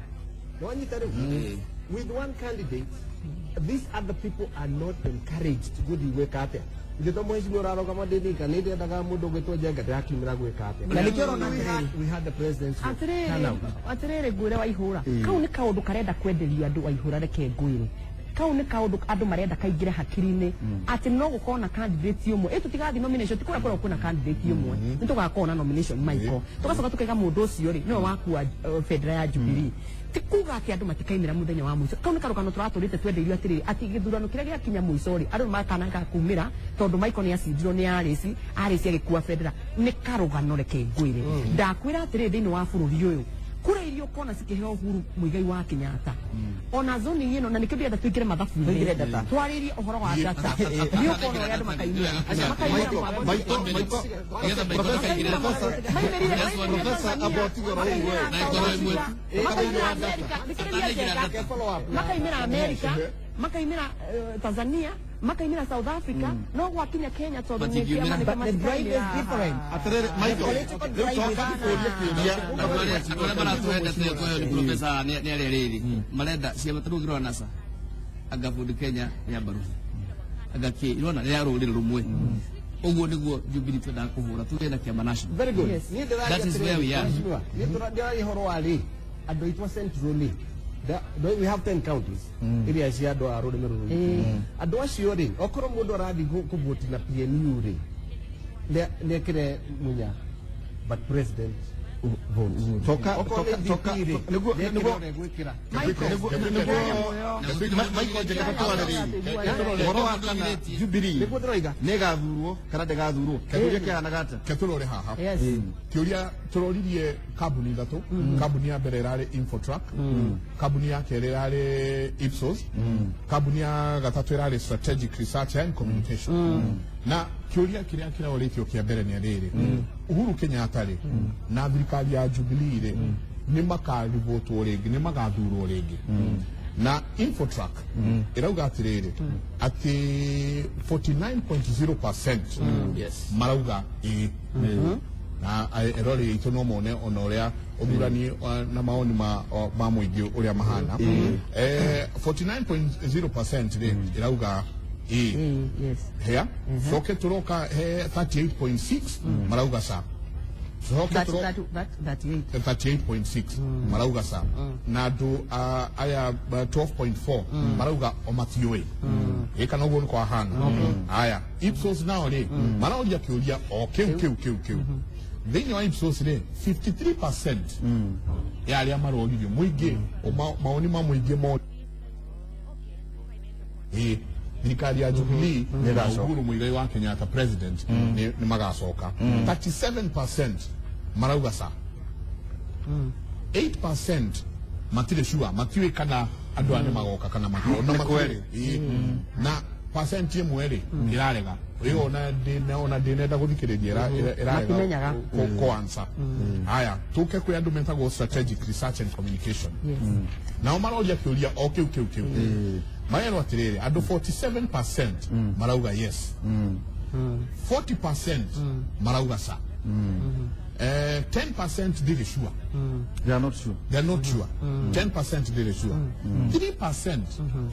Nĩwanyita rĩu? With one candidate, these other people are not encouraged gũthiĩ gwĩka atĩa. Ithe to mheshimiwa ũrarũgama ndĩthika nĩ ndendaga mũndũ ũgwĩtwo Njenga ndĩrakiumĩra gwĩka atĩa. Na nĩkĩo ũrona We had- we had the president's vote. Atirĩrĩ, Turnout. atirĩrĩ, ngwĩre Waihũra, kau nĩ kaũndũ karenda kwenderio andũ. Waihũra, reke ngwĩre, kau nĩ kaũndũ andũ marenda kaingĩre hakiri-inĩ atĩ no gũkorwo na candidate ũmwe. Ĩ tũtigathiĩ nomination, ti kũrĩa kũrĩa kwĩna candidate ũmwe, nĩ tũgakorwo na nomination, Michael, tũgacoka tũkaiga mũndũ ũcio rĩ nĩwe wakua bendera ya Jubilee. Ti kuga atĩ andũ matikaimĩra mũthenya wa mũico. Kau nĩ karũgano tũratũrĩte twendeirio atĩrĩrĩ, atĩ gĩthurano kĩrĩa gĩakinya mũico rĩ, andũ nĩmakanaga kumĩra tondũ Michael nĩ acindirwo nĩ Alice, Alice agĩkua bendera. Nĩ karũgano. Reke ngwĩre, ndakwĩra atĩrĩrĩ, thĩinĩ wa bũrũri ũyũ kura iria ũkona cikĩheo Uhuru Muigai wa Kenyatta ona zoni ĩno, na nĩkĩo ndĩrenda tũingĩre Tũingĩre mathabu-inĩ, data. twarĩrie ũhoro wa data, nĩ ũkona ũrĩa andũ makaimĩra makaimĩra Michael, Michael, Nĩgetha Michael akaingĩra. Makaimĩrire Professor Tanzania, Abotigo makaimĩra Na South ĩkorwo ĩmwe. Africa, makaimĩra America, thikĩrĩria Njenga, makaimĩra America, makaimĩra Tanzania, makaimĩra South Africa, no gwakinya Kenya tondũ nĩ Matingiumĩra. kĩama nĩkĩo But the drive is matikaimĩra. different. Atĩrĩrĩ, Michael, political rĩu drive coka is ngũkũrie kĩũria. Andũ arĩa maratũhenda tũheo nĩ professor nĩ arĩa rĩrĩ marenda ciama ta rĩu ũngĩrora NASA, anga Ford Kenya nĩ ya Baruthi, anga kĩ irona nĩ ya rũrĩrĩ rũmwe. Ũguo nĩguo Jubilee twendaga kũhũra tũgĩe na kĩama national. Very good. Yes. Niĩ ndĩraria That is atĩrĩrĩ, where we are. Mheshimiwa, niĩ ndĩraria ũhoro wa rĩ andũ aitũ a Central rĩ. We have 10 counties iria cia andũ a rũrĩmĩ rũrũ. Andũ acio rĩ, okorwo mũndũ arathiĩ kũvoti na PNU rĩ, nĩekĩre Munya, but president vote. Toka Okorwo nĩ toka DP rĩ, nĩguo nĩekĩre nĩguo ũrĩa egwĩkĩra. nĩguo Michael Njenga, tũtwarĩrĩrie ũhoro wa kana Jubilee Nĩguo ndĩroiga. nĩ ĩgathurwo kana ndĩgathurwo. Kĩũria kĩhanaga atĩa? Ke tũrore haha. Yes. Kĩũria tũroririe kambuni ithatũ. Kambuni ya mbere ĩrarĩ Infotrack, kambuni ya kerĩ ĩrarĩ Ipsos, kambuni ya gatatũ ĩrarĩ Strategic Research and Communication. Na kĩũria kĩrĩa kĩrorĩtio kĩa mbere nĩ rĩrĩ: Uhuru Kenyatta rĩ na thirikari ya Jubilee rĩ, nĩ makaribotwo rĩngĩ, nĩ magathurwo rĩngĩ? Na Infotrack ĩrauga atĩrĩrĩ, atĩ 49.0% marauga ĩĩ, na erori itũ no mone ona ũrĩa ũthurani na maoni ma mũingĩ ũrĩa mahana. 49.0% rĩ ĩrauga ĩĩ. Yes. Hea coke tũroka he 38.6 marauga ca. Coke That 38. 38.6 marauga ca, na andũ aya 12.4 marauga o matiũĩ ĩ kana ũguo nĩ kwahana. Aya Ipsos nao rĩ, maroria kĩũria o kĩu kĩu kĩu kĩu. Thĩinĩ wa Ipsos rĩ, 53% ya arĩa maroririo mũingĩ, maoni ma mũingĩ mo ĩ thirikari ya Jubilee na Uhuru Muigai wa Kenyatta president nĩ magacoka. 37% marauga ca, 8% matirĩ sure, matiũĩ kana andũ aya nĩ magoka kana matirona. Nĩ kweli. Ĩĩ. Na percent ĩmwe rĩ ĩrarega ĩyo, ona ona ndĩnenda gũthikĩrĩria ĩrarega Matimenyaga. Kũ answer. Haya, tũke kwĩ andũ metagwo Strategic Research and Communication. Yes. Nao maroria kĩũria o kĩu kĩu kĩu. Marerwo atĩrĩrĩ, andũ 47% marauga yes, 40% marauga ca, 10% ndirĩ sure. They are not sure. They are not sure. 10% ndirĩ sure, 3%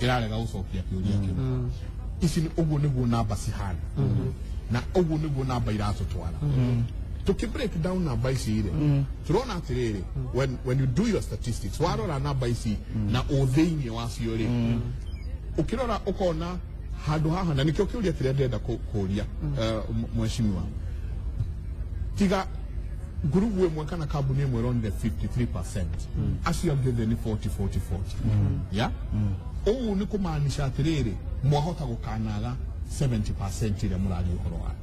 ĩrarega gũcokia kĩũria kĩu. Ici nĩ ũguo nĩguo namba cihana, na ũguo nĩguo namba iratũtwara. Tuki break down namba ici rĩ, tũrona atĩrĩrĩ, when you do your statistics, warora namba ici na ũthĩinĩ wacio rĩ, ũkĩrora ũkona handũ haha, na nĩkĩo kĩũria kĩrĩa ndĩrenda kũria mheshimiwa, tiga ngurubu ĩmwe kana kambuni ĩmwe ĩronire 53%, acio angĩ othe nĩ 40 40 40. Ya ũũ nĩ kũmaanisha atĩrĩrĩ, mwahota gũkanaga 70% ĩrĩa mũraria ũhoro wayo.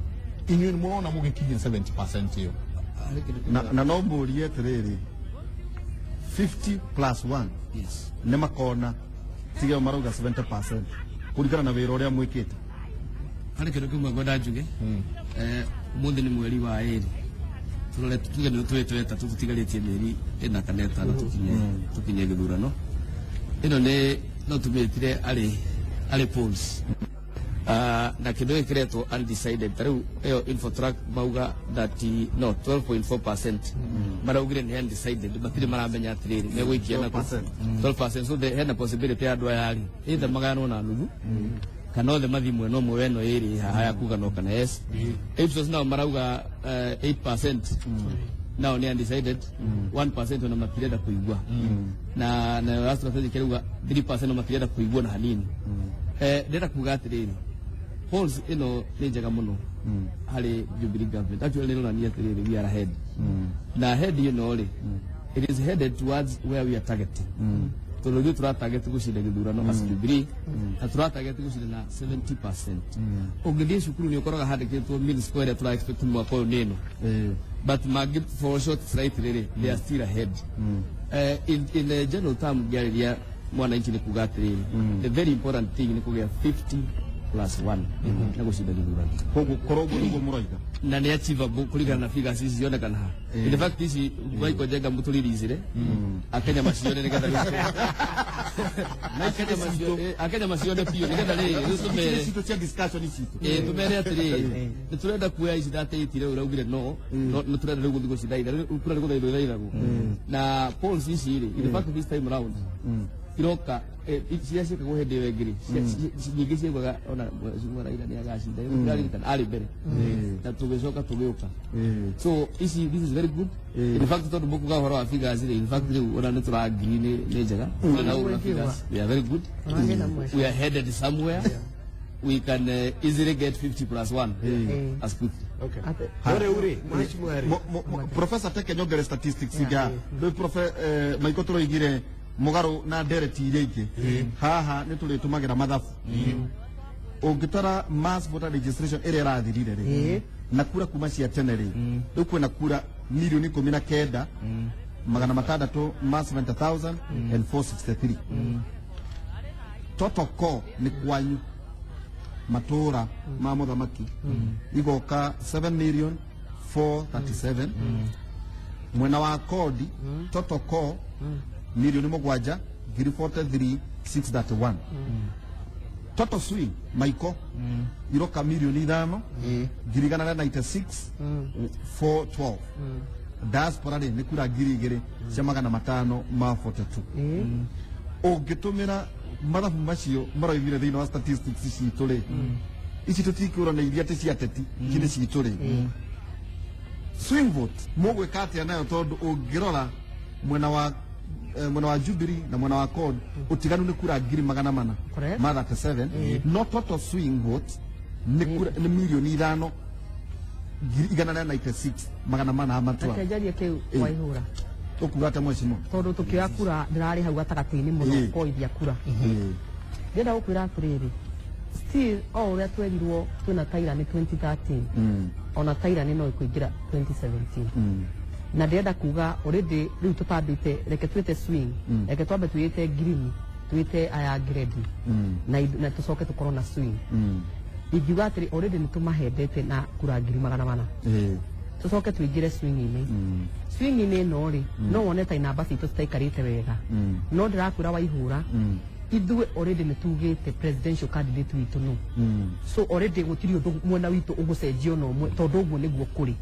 Inyuĩ nĩ mũrona mũgĩkinyia 70% ĩyo? Na no mbũrie atĩrĩrĩ, 50 plus 1 Yes. nĩ makona tiga marauga 70% kũringana na wĩra ũrĩa mwĩkĩte. Harĩ kĩndũ kĩmwe ngwenda njuge. Ũmũthĩ nĩ mweri wa 2, tũrore tuge nĩ tũrĩ tweta tũtigarĩtie mĩeri 4 kana 5 tũkinye gĩthurano. Ĩno nĩ No tũmĩtire arĩ polls. Na kĩndũ gĩkĩ kĩretwo undecided, ta rĩu ĩyo Infotrack mauga 30, no 12.4% maraugire nĩ undecided, matirĩ maramenya atĩrĩrĩ megũikia nako. 12%, so hena possibility ya andũ aya rĩ either magayanwo na nuthu kana othe mathiĩ mwena ũmwe weno ĩrĩ haha ya kuga no kana yes. Ipsos nao marauga 8% nao nĩ undecided, 1% ona matirenda kũigua, na nayo strategic ĩrauga 3% no matirenda kũigua na hanini. Ndĩrenda kuga atĩrĩrĩ, polls ĩno nĩ njega mũno harĩ Jubilee government. Actually nĩ ĩronania atĩrĩrĩ, we are ahead, na ahead ĩno rĩ, it is headed towards where we are targeting, tondũ ithuĩ tũratarget gũcinda gĩthurano as Jubilee na tũratarget gũcinda na 70%. Ũngĩthiĩ cukuru nĩ ũkoraga handĩkĩtwo mean score ĩrĩa tũra expect mwaka ũyũ nĩ ĩno, but mangĩ fall short slightly rĩ, they are still ahead. In a general term, ngĩarĩria mwananchi nĩ kuga atĩrĩrĩ, the very important thing nĩ kũgĩa 50 plus 1 na gũcinda gĩthurano. Koguo korwo ũguo nĩguo mũroiga. Na nĩ achievable kũringana na figures ici cionekana haha. In fact ici Michael Njenga mũtũriricire Akenya macione nĩgetha Akenya macione biũ, nĩgetha rĩrĩ rĩu tũmere citũ cia discussion citũ. Ĩ tũmere atĩrĩrĩ, nĩ tũrenda kuoya ici 38 rĩu ũraugire no nĩ tũrenda rĩu gũthiĩ gũcithaitha. Rĩu kura nĩ gũthaithwo ithaithagwo na polls ici rĩ. In fact this time round iroka ciria ciĩkagwo hĩndĩ ĩyo ĩngĩ rĩ, nyingĩ ciaugaga ona Mheshimiwa Raila nĩ agacinda, ndĩraririkana arĩ mbere na tũgĩcoka tũgĩũka. So ici, this is very good. In fact tondũ mũkuga ũhoro wa figures rĩ, in fact rĩu ona nĩ tũra agree nĩ njega na ũguo na figures, they are very good. We are headed somewhere. We can easily get 50 plus 1 as quickly. Okay. Ate- No rĩu rĩ, mheshimiwa rĩ, Professor, teke nyongere statistics ga rĩu Maiko tũroigire mũgarũ na ndereti iria ingĩ haha nĩ tũrĩtũmagĩra mathabu. Ũngĩtara mass voter registration ĩrĩa ĩrathirire rĩ na kura kuma cia tene rĩ, rĩu kwĩna kura 19,670,463 total. Core nĩ kwanyu matũra ma mũthamaki igoka 7 million 437, mwena wa kodi total core 7,043,631, total swing maiko iroka 5,196,412, diaspora rĩ nĩ kura 2,542. Ũngĩtũmĩra mathabu macio maroimire thĩinĩ wa statistics citũ rĩ, ici tũtikũrana iria atĩ cia ateti, ici nĩ citũ rĩ, swing vote mũgwĩka atĩa nayo? Tondũ ũngĩrora mwena wa Jubilee na mwena wa CORD ũtiganu nĩ kura 400,000 Correct. ma 37, no total swing vote nĩ kura nĩ 5,196,412. Reke njarie kĩu waihũra. Ũkuga atĩa, mheshimiwa? Tondũ tũkĩoya kura ndĩrarĩ hau gatagatĩ-inĩ mũno koithia kura. Ndĩrenda gũkwĩra atĩrĩrĩ, still o ũrĩa twerirwo twĩna Taira nĩ 2013, ona Taira nĩ no ĩkũingĩra 2017, na ndĩrenda kuga already rĩu tũtambĩte, reke twĩte swing, reke twambe twĩte green, twĩte aya gredi na tũcoke tũkorwo na swing. Ingiuga atĩrĩ, already nĩ tũmahendete na kura 400,000. Tũcoke tũingĩre swing-inĩ. Swing-inĩ ĩno rĩ, no wone ta inamba citũ citaikarĩte wega, no ndĩrakwĩra waihũra, ithuĩ already nĩ tugĩte presidential candidate witũ no, so already gũtirĩ ũndũ mwena witũ ũgũcenjio na ũmwe, tondũ ũguo nĩguo kũrĩ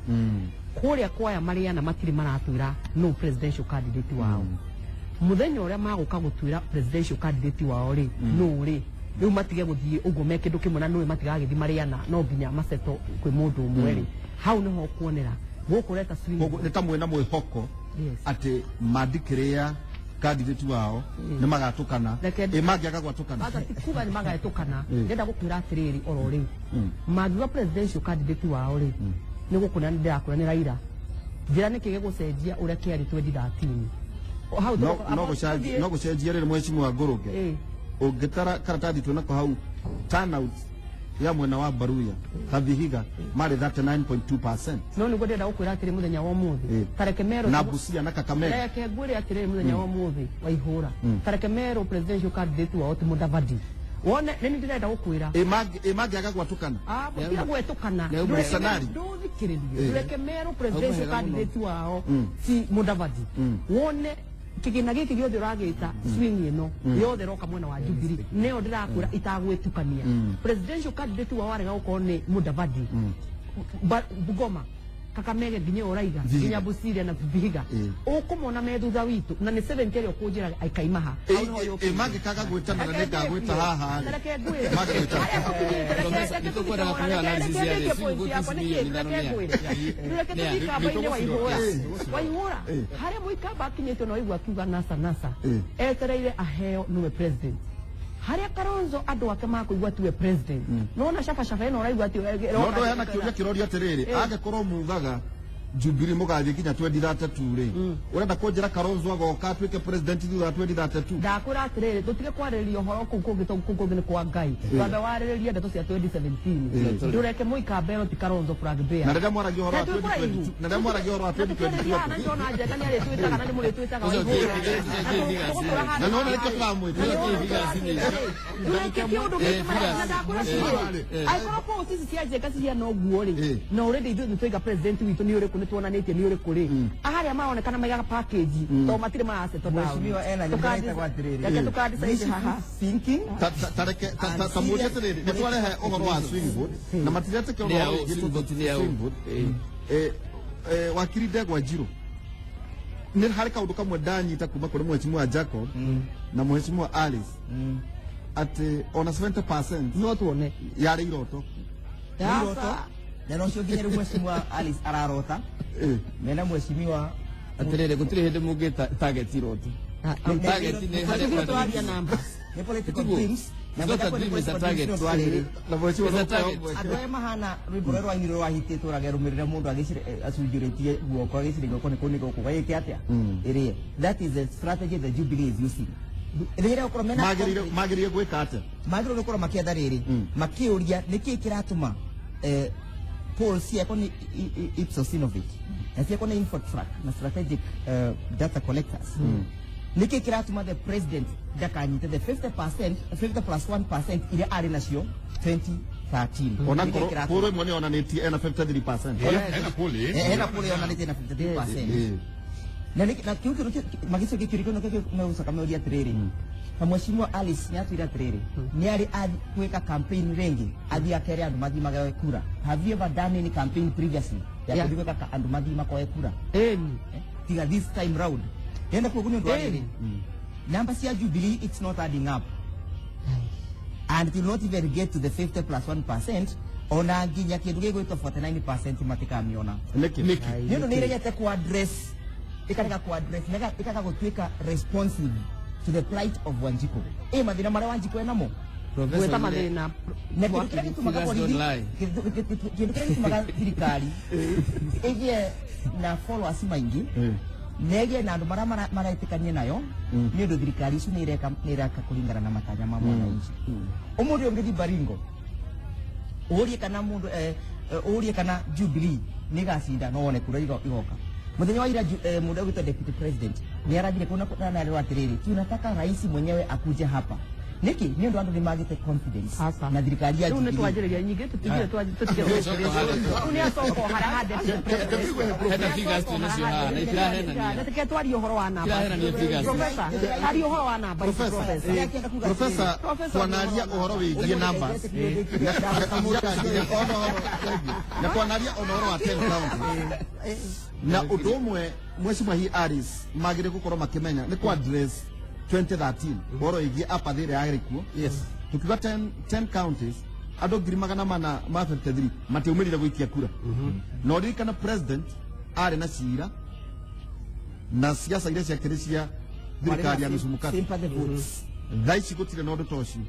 kũrĩa kwaya marĩana matirĩ maratwĩra no presidential candidate wao. Mũthenya ũrĩa magũka gũtwĩra presidential candidate wao rĩ, no rĩ rĩu matige gũthiĩ ũguo me kĩndũ kĩmwe na nũĩ matigagĩthiĩ marĩana, no nginya maceto kwĩ mũndũ ũmwe rĩ, hau nĩho ũkuonera gũkũ reta swing. Koguo nĩ ta mwĩna mwĩhoko Yes. atĩ mandikĩrĩa candidate wao nĩ magatũkana? Ĩ mangĩaga gwatũkana? Ata ti kuga nĩ magaetũkana. Ndĩrenda gũkwĩra atĩrĩrĩ, oro rĩu mangiuga presidential candidate wao rĩ, nĩ gũkũna ndĩrakwĩra nĩ Raila. Njĩra nĩkĩ gĩgũcenjia ũrĩa kĩarĩ 2013 hau? No gũcenjia rĩrĩ, mheshimiwa Ngũrũge, ũngĩtara karatathi twĩnako hau, turnout ya mwena wa Baruya Kathihiga marĩ 39.2%. No nĩguo ndĩrenda gũkwĩra atĩrĩ, mũthenya wa ũmũthĩ tareke merwo Na Busia na Kakamega. Reke ngwĩre atĩrĩrĩ, mũthenya wa ũmũthĩ waihũra, tareke merwo presidential candidate wao ti Mudavadi, wone nĩ ndĩrenda gũkwĩra. Ĩ mangĩaga gwatũkana? Tiga gwetũkana. Scenario. Ndũthikĩrĩrie, ndũreke merwo presidential candidate wao ti Mudavadi, wone. Kĩgĩna gĩkĩ gĩothe ũragĩta swing ĩno yothe ĩroka mwena wa Jubilee, nĩyo ndĩrakwĩra itagwĩtukania. Presidential candidate wao arega gũkorwo nĩ Mudavadi. Bungoma, Kakamega, nginya ũraiga nginya Busia na Vihiga, ũkũmona me thutha witũ na nĩ 70 ĩrĩa ũkũnjĩra aikaima ha. Hau nĩho yũkĩte. Mangĩkaga gwĩtana na nĩngagwĩta haha rĩ. Reke ngwĩre. Mangĩgwĩta. Harĩa tũkinyĩte, reke Nĩtũkwendaga tũthiĩ kũheo analysis ya reke rĩ, point swing yakwa, votes nĩkĩ? milioni ithano Reke nĩ ngwĩre. Reke tũthiĩ kamba-inĩ Waihũra. Waihũra harĩa Mũikamba akinyĩte na waigua akiuga NASA NASA, etereire aheo nĩwe president. Harĩa Kalonzo andũ ake makũigua tiwe president, nona caba caba ĩno ũraigua atĩ No ndo hena kĩũria kĩroria atĩrĩrĩ, angĩkorwo mugaga Jubilee mũgathiĩ nginya 2032 rĩ, ũrenda kũnjĩra Kalonzo agoka atuĩke president thutha wa 2032? Ndakwĩra atĩrĩrĩ, tũtige kwarĩrĩria ũhoro kũu kũngĩ, tondũ kũu kũngĩ nĩ kwa Ngai. Twambe warĩrĩrie ndeto cia 2017. Ndũreke Mũikamba ĩno ti Kalonzo flag bearer. Na rĩrĩa mwaragia ũhoro wa 2022, na rĩrĩa mwaragia ũhoro wa 2022, na ndona njenga nĩ arĩtwĩtaga na nĩ mũrĩtwĩtaga Waihũra. Na nĩwona nĩkĩo tũramwĩta. Ndũreke kĩũndũ gĩkĩ marĩa na ndakwĩra atĩrĩrĩ, angĩkorwo polls ici cia njenga cihiana ũguo rĩ, na already ithuĩ nĩtwaiga president witũ nĩ ũrĩkũ, nĩtuonanĩtie nĩ ũrĩkũ rĩ, harĩa maronekana maigaga package tondũ matirĩ marasettle down. Mheshimiwa ena nyũmba ĩtagwo atĩrĩrĩ, Reke tũkadecide haha. thinking. Ta mũrie atĩrĩrĩ, nĩ twarehe ũhoro wa swing vote na matiretĩkĩra Nĩ ũhoro au, wĩgiĩ swing vote nĩ au. swing vote. Wakiri Ndegwa Njirũ, nĩ harĩ kaũndũ kamwe ndanyita kuma kũrĩ mheshimiwa Jacob na mheshimiwa Alice, atĩ ona 70% no tuone yarĩ iroto. Nĩ iroto na nocio nginya rĩu mheshimiwa Alice ararota mena mheshimiwa. Atĩrĩrĩ, gũtirĩ hĩndĩ mũngĩ target iroto. Target nĩ harĩa Tũthiĩ twaria namba. Nĩ political Tiguo. dreams na It's not a dream, it's a target. nĩ ũndũ wa rĩrĩ, na mheshimiwa It's a target. andũ aya mahana rwĩmbo rũrĩa rwainirwo rwahitĩtwo rũrage rũmĩrĩre mũndũ acunjurĩtie guoko, agĩciria guoko nĩ kũu nĩ gũkũ gagĩke atĩa ĩrĩe. That is the strategy the Jubilee is using rĩrĩa gũkorwo mena magĩrĩire magĩrĩire gwĩka atĩa? Magĩrĩirwo nĩ gũkorwo makĩetha rĩrĩ, makĩũria nĩkĩĩ kĩratũma polls ciekwo nĩ Ipsos Synovate na ciekwo nĩ Infotrack na strategic data collectors, nĩkĩĩ kĩratũma the president ndakanyite the 50%, 50 plus 1% iria arĩ nacio 2013? Ona Nĩkĩĩ korwo kĩratũma? kũrũ ĩmwe nĩ yonanĩtie ena 53%. Ena pole. Hena poll yonanĩtie na 53%. Na na kiu kĩndũ magicio gĩkĩũrio kĩu megũcoka meuria atĩrĩrĩ, na mheshimiwa Alice nĩ atwĩra atĩrĩrĩ, nĩ arĩ gwĩka campaign rĩngĩ, athiĩ akere andũ mathiĩ magae kura. Have you ever done any campaign previously ya Yeah. kũthiĩ gwĩka andũ mathiĩ makoe kura? Ĩni. Eh, tiga this time round ndĩrenda kuga nĩ ũndũ wa rĩrĩ, namba cia Jubilee, it's not adding up and it will not even get to the 50 plus 1%, ona nginya kĩndũ gĩgwĩtwo 49% matikamiona. Nĩkĩ? Nĩ ũndũ nĩ iregete ku address, ikarega ku address, ikaga gũtuĩka responsive to the plight of Wanjiku, ĩ mathĩna marĩa Wanjiku enamo. Gwĩta mathĩna. Na kĩndũ kĩrĩa gĩtũmaga Figures borithi don't lie. kĩndũ kĩrĩa gĩtũmaga thirikari ĩgĩe na followers maingĩ na ĩgĩe na andũ marĩa maretĩkania nayo nĩ ũndũ thirikari icio nĩ ireka kũringana na matanya ma mwananchi. Ũmũthĩ ũngĩthiĩ Baringo ũrie kana mũndũ ũrie kana Jubilee nĩ ĩgacinda, no wone kura igoka. Mũthenya wa ira mũndũ ũgwĩtwo deputy president nĩ arathire kuna na arerwo atĩrĩrĩ, tunataka rais mwenyewe akuje hapa. Nĩkĩ? Nĩ ũndũ andũ nĩ magĩte confidence Aca. na thirikari ya Rĩu nĩ Jubilee. twanjĩrĩria nyingĩ, tũtigire tũtige rĩu nĩ acoka harĩa ha deputy president. Hena figures twĩnacio haha na itirahenania. Reke twarie ũhoro wa namba. Itirahenania figures. Professor, aria ũhoro wa namba ici, Professor. Professor. Professor, Professor, twanaria ũhoro wĩgiĩ numbers na twanaria ona ũhoro wa 10 counties, na ũndũ ũmwe mheshimiwa hi Aris magĩrĩire gũkorwo makĩmenya nĩ kwa address 2013 ũhoro wĩgiĩ apathy ĩrĩa yarĩ kuo. Tukiuga 10 10 counties, andũ 453,000 matiaumĩrire gũikia kura, na ũririkana president arĩ na cira na ciaca iria ciakĩrĩ cia thirikari ya nusu mkate. Sympathy votes. Thaa ici gũtirĩ na ũndũ ta ũcio.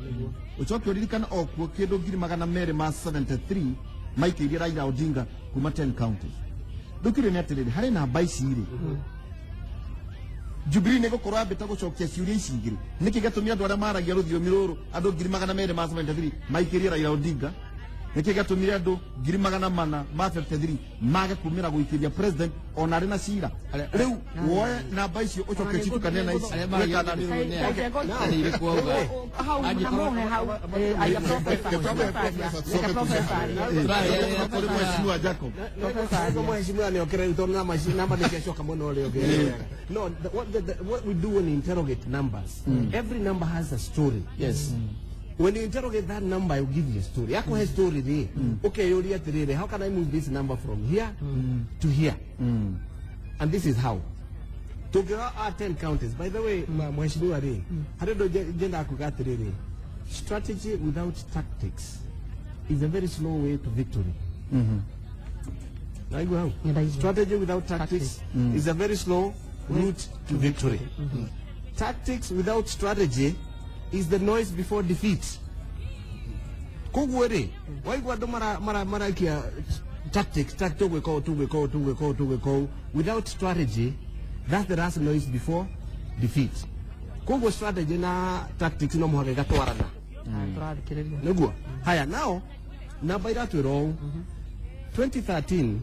Ũcoke ũririkane o kuo kĩndũ 273,000 maikĩirie Raila Odinga kuma 10 counties. Rĩu kĩũria nĩ atĩrĩrĩ, harĩ namba ici rĩ, Jubilee nĩ gũkorwo yambĩte gũcokia ciũria ici igĩrĩ: nĩkĩ gĩatũmire andũ arĩa maragia rũthiomi rũrũ, andũ 273,000 maikĩrie Raila Odinga? Nĩkĩ gĩatũmire andũ 453,000 mage kumĩra gũikĩria president ona arĩ na cira? Rĩu woe namba icio ũcoke citukanie na ici. Hau na muhe hau aya professor. Kũrĩ mheshimiwa Jacob. Mheshimiwa nĩokĩra rĩu tondũ namba nĩ ciacoka mwena ũrĩa ũngĩ. No, what we do when you interrogate numbers, every number has a story. Yes. When you interrogate that number, I will give you a story. Yakuhe story rĩ, ũkeyũria atĩrĩrĩ, how can I move this number from here to here? And this is how. Tũngĩrora our 10 counties, by the way, mheshimiwa rĩ, harĩ ũndũ nyendaga kuga atĩrĩrĩ, strategy without tactics is a very slow way to victory. Naigua hau? Ndaigua. Strategy without tactics is a very slow route to victory. Tactics without strategy is the noise before defeat. Koguo rĩ, waigua andũ maraikia tactics, tũgwĩka ũũ, tũgwĩka ũũ, tũgwĩka ũũ, tũgwĩka ũũ, without strategy, that's the last noise before defeat. Koguo strategy na tactics no mũhaka igatwarana. Tũrathikĩrĩria. Nĩguo. Haya, now, namba iratwĩra ũũ. 2013,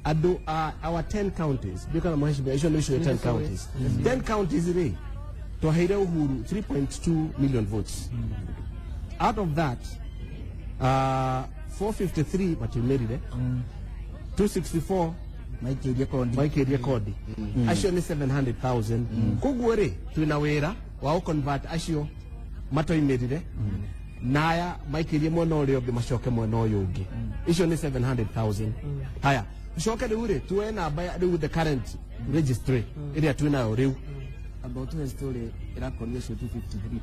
andũ a our 10 counties, ndikana mheshimiwa, icio nĩ icio 10 counties. 10 counties rĩ, twaheire Uhuru 3.2 million votes. Out of that, 453 matiumĩrire, 264 maikĩirie kondi. Maikĩrie kodi. Acio nĩ 700,000. Koguo rĩ, twĩna wĩra wa gũconvert acio matoimĩrire na aya maikĩrie mwena ũrĩa ũngĩ macoke mwena ũyũ ũngĩ. Icio nĩ 700,000. Haya, tucoke rĩu rĩ, tuoe namba ya rĩu the current registry ĩrĩa twĩnayo rĩu. About the story ĩrakonia ũcio 253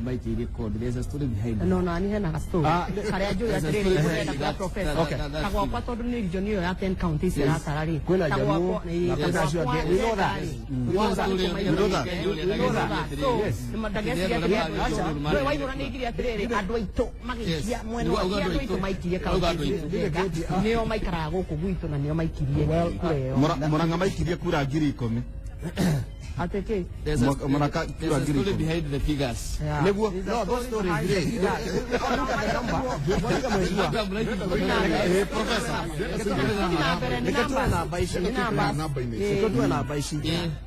maikĩirie kodi, there's a story behind it. No nani hena gastori karĩa njũĩ atĩrĩrĩ ngũrenda kwa professor. Okay. Ta gwakwa tondũ nĩ region ĩyo ya 10 counties ĩratara rĩ. Kwĩna Ta Jaluo, gwakwa- na kwĩna acio angĩ. We know that. We know that. We know that. We know that. So, ndageciria atĩrĩrĩ, we waihũra nĩ ngirie atĩrĩrĩ, andũ aitũ magĩikia mwena wa ti andũ aitũ maikirie kaunti nĩo maikaraga gũkũ gwitũ na nĩo maikirie kura ĩyo. Murang'a maikirie kura 10,000. Atĩ kĩ? There's a, Murang'a there's kura a story 10,000. behind the figures. Yeah. Nĩguo, no, those stories rĩ. Look at the number. Mheshimiwa. Professor. Na mbere nĩ Reke tuoe namba ici. Nĩ numbers. Namba-inĩ. Reke tuoe namba ici.